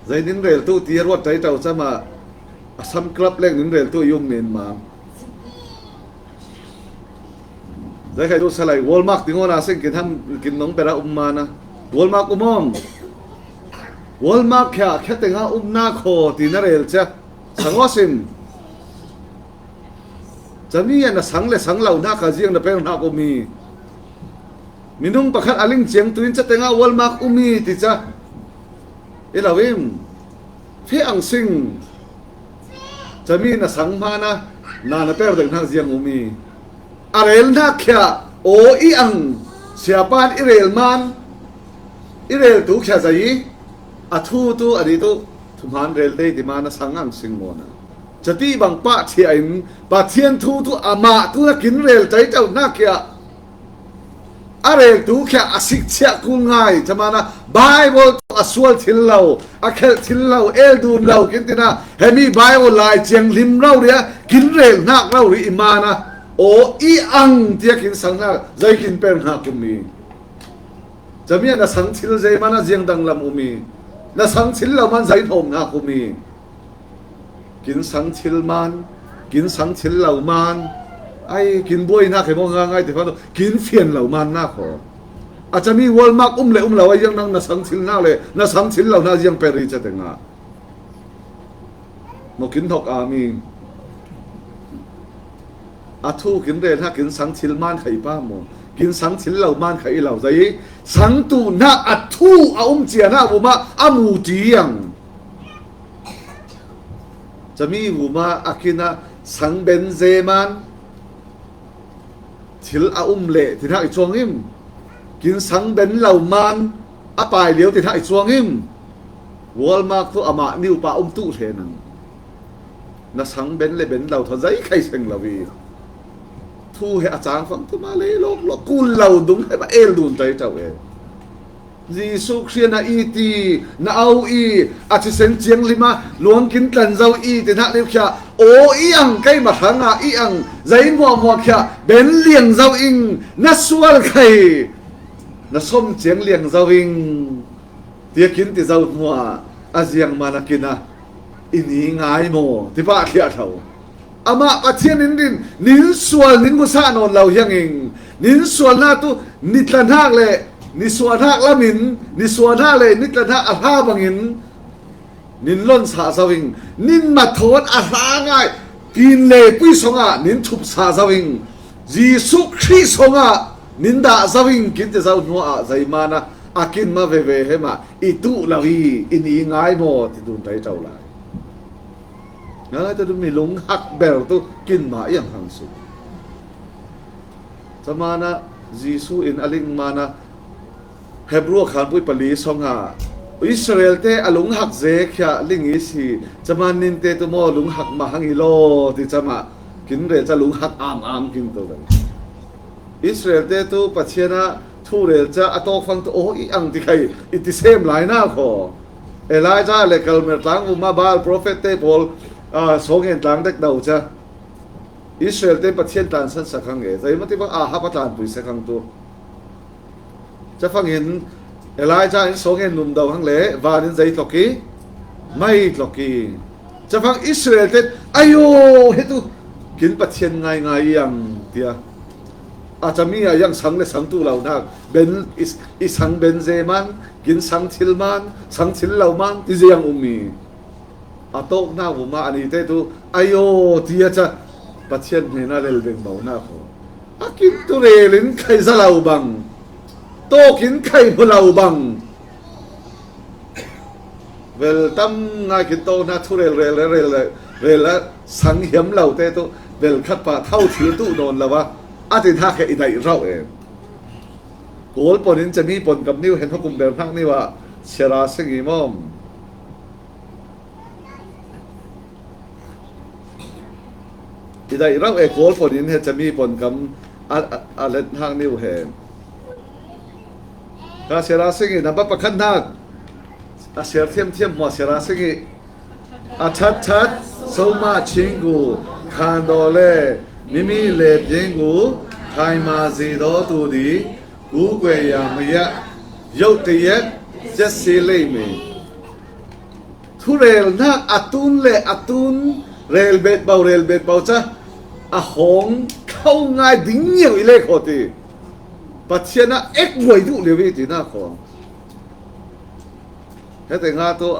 Zei nin rel tu ti a ruat tai tau cama a sam club lek nin rel tu i um men ma. Zei khai tu salai Walmart ti ngona sing kin ham kin nong bera um mana. Walmart um om. Walmart khia khia tenga um na kho ti na rel cia. Sang aw sim. Cami a na sang le sang lo hna kha ziang na per hna ko mi. Minung pakhat a ling ciang tu in ca tenga Walmart um i ti ca. I lo im. Fe ang sing. Cami na sang hmana na na per deng hnak ziang um i. A rel hnak khia aw i ang siapa in i rel man. I rel tu khia zai i, a thu tu a di tu, thuman rel dei ti ma na sang ang sing mo na. Cati bang pah thia in, Pathian thu tu amah tu na kin rel tai tau na kia. A rel tu khia a sik chia kul ngai, ca ma na Bible tu a sual thil lo, a khelh thil lo, el dun lo, kin ti na, hemi Bible lai ciang lim rau ria, kin rel nak rau ri i ma na. O i ang tia kin sang nak, zai kin per nak kum mi. Cami a na sang thil zei man a ziang dang lam um i, na sang thil lo man zai thawm nak um i. Kin sang thil man, kin sang thil lo man, ai, kin buai nak he mo nga ngai te fa lo, kin fian lo man nak ho. A cami Walmart um le um lo a ziang nang na sang thil nak le, na sang thil lo na ziang peri ca te nga. Mo kin thok a mi. A thu kin rel hna kin sang thil man kha i pa mo. Kin sang thil lo man kha i lo zai. Sang tu na a thu a um cia na bu ma a mu ti yang. Cami bu ma a kin a sang ben ze man. Thil a um le ti hna i cuang im. Kin sang ben lo man a pai lio ti hna i cuang im. Walmart tu amah niu pa um tu hle nang. Na sang ben le ben lo thawn zai khai seng lo i. Thu he a cang fang tu ma le lok lok kul lo dung he ma el dun tai tau e. Jesu Khrih na i ti, na au i, a thisen ciang lima, luang kin tlan zo i, ti hna lio khia, o i ang kei ma hrang a i ang, zai muah muah khia, ben liang zo ing, na sual khai, na som ciang liang zo ing, tia kin ti zo hnuah, a ziang ma na kin a, i ni ngai maw, ti pah thliah tho. Amah Pathian in din, nin sual nin musah nawn lo hiangin, nin sualnak tu ni tla hnak le ni suah hnak lamin, ni suah hnak le ni tla hnak a hla bangin nin lon sa zo in, nin mathawn a hla ngai, pin le pui songah nin thup sa zo in, Jesuh Khrih songah nin dah zo in, kin ti zo hnuah zeimana a kin ma veve he mah i tuh lo i, i ni ngai maw ti dun tai co lai. Ngai tu mi lunghak ber tu kin ma iang hang su. Camana Jesuh in a ling mana Hebru a khanpui pali song a Israel te a lunghak ze khia ling i si. Caman nin te tu maw lunghak ma hang i law ti cama kin rel ca lunghak am am kin tu ven. Israel te tu Pathian a thu rel ca a tawk fang tu aw i ang ti khai i ti sem lai na kho. Elijah le Kalmel tlang vuma Baal prophet te pawl, ah, sawng en tlang dek do ca. Israel te Pathian tlan san sak hang e. Zeimati bang Ahab a tlan pui sak hang tu. Cafangin Elijah in sawng en num do hang le van in zei tlok i mai tlok i. Cafang Israel te ayo he tu kin Pathian ngai ngai i ang tia. A cami a yang sang le sang tu lo nak ben i, i sang ben ze man, kin sang thil man, sang thil lo man ti ze yang um i. A tawknak vuma a ni te tu ayo tia ca Pathian hnena lel veng mo na kho. A kin tu rel in khai za lo bang, tawk in khai hmu lo bang. Vel tam ngai kin tawk hna thu rel rel rel rel rel a sang hiam lo te tu vel khat pah tho thil tu nawn lo a a ti hna khe i daih rauh e. Kawl pon in cami pon kam niu hen hukum ber hnak niu ah siara sing i mawm. I daih rauh e Kawl pon in he cami pon kam a, a, a let hnak niu he. Ka siara sing i nambat pakhat hnak a siar thiam thiam hmua siara sing i a that that soma chinggu khan daw le mimi le pienggu khaima zi daw tu di ku kwe ya maya yau te yet jet si lei mi. Thurel hnak a tun le a tun rel bet bau rel bet bau ca a hawng kho ngai ding ngiau i le kho ti. Pathian a ek luai duh lio i ti na kho. Hete nga tu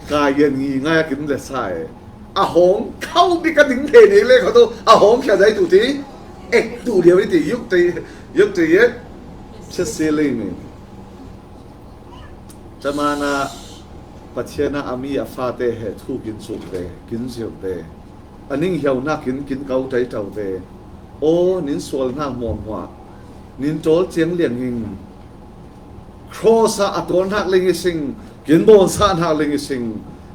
ka yan ngi ngai a kim le sa e. A hawng kho bik a ding thei ni le kho tu a hawng khia dai tu ti. Ek duh lio i ti yuk te yuk te yet. Chesi lei ni. Camana Pathian a mi a fate he thu kin suk te, kin ziu te. A ning hiau hnak in kin kau tai tau te. Aw, nin sual hna hmuahhmuah. Nin tawl ciang liang in. Cross ah a tuar hnak ling i sing, kin bawn sah hnak ling i sing.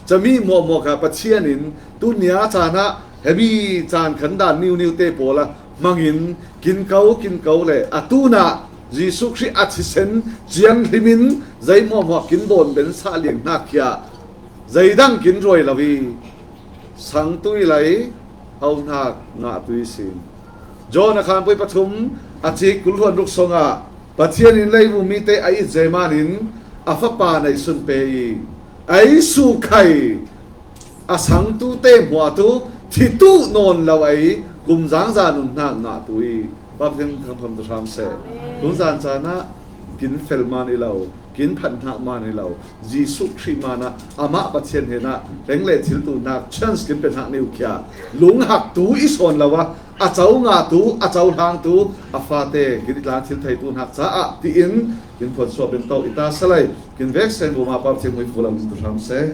Cami hmuahhmuah kha Pathian in tunia caan ah hemi caan khan dan niuniu te pawl ah hmangin kin ko, kin ko le a tunah Jesuh Khrih a thisen ciang hlimin zei hmuahhmuah kin bawn ben sah liang hnak khia, zeidang kin ruai lo i sangtu i lei, hohnak ngahtu i si. John a khanpui pathum a cik kul hluan ruk songah Pathian in leivum mite a it zeman in a Fapa neihsun pe i, ei sukhai a sangtu te hmuah tu thitu nawn lo ei kumzang za nunnak ngahtu i Pathian thangpham tu hram seh. Kumzan caan ah kin fel man i lo, kin phanhnak man i lo, Jesuh Khrih man ah amah Pathian hnenah hleng le thiltu hnak chance kin pe hnak ni uh khia. Lunghaktu i sawn lo ah a co ngahtu, a co hlangtu a fate kin i tlang thil theitu hnak caah tiin kin phuan suah ben tawk i ta salai. Kin vek sen bu mah Pathian hmui fulam tu hram seh.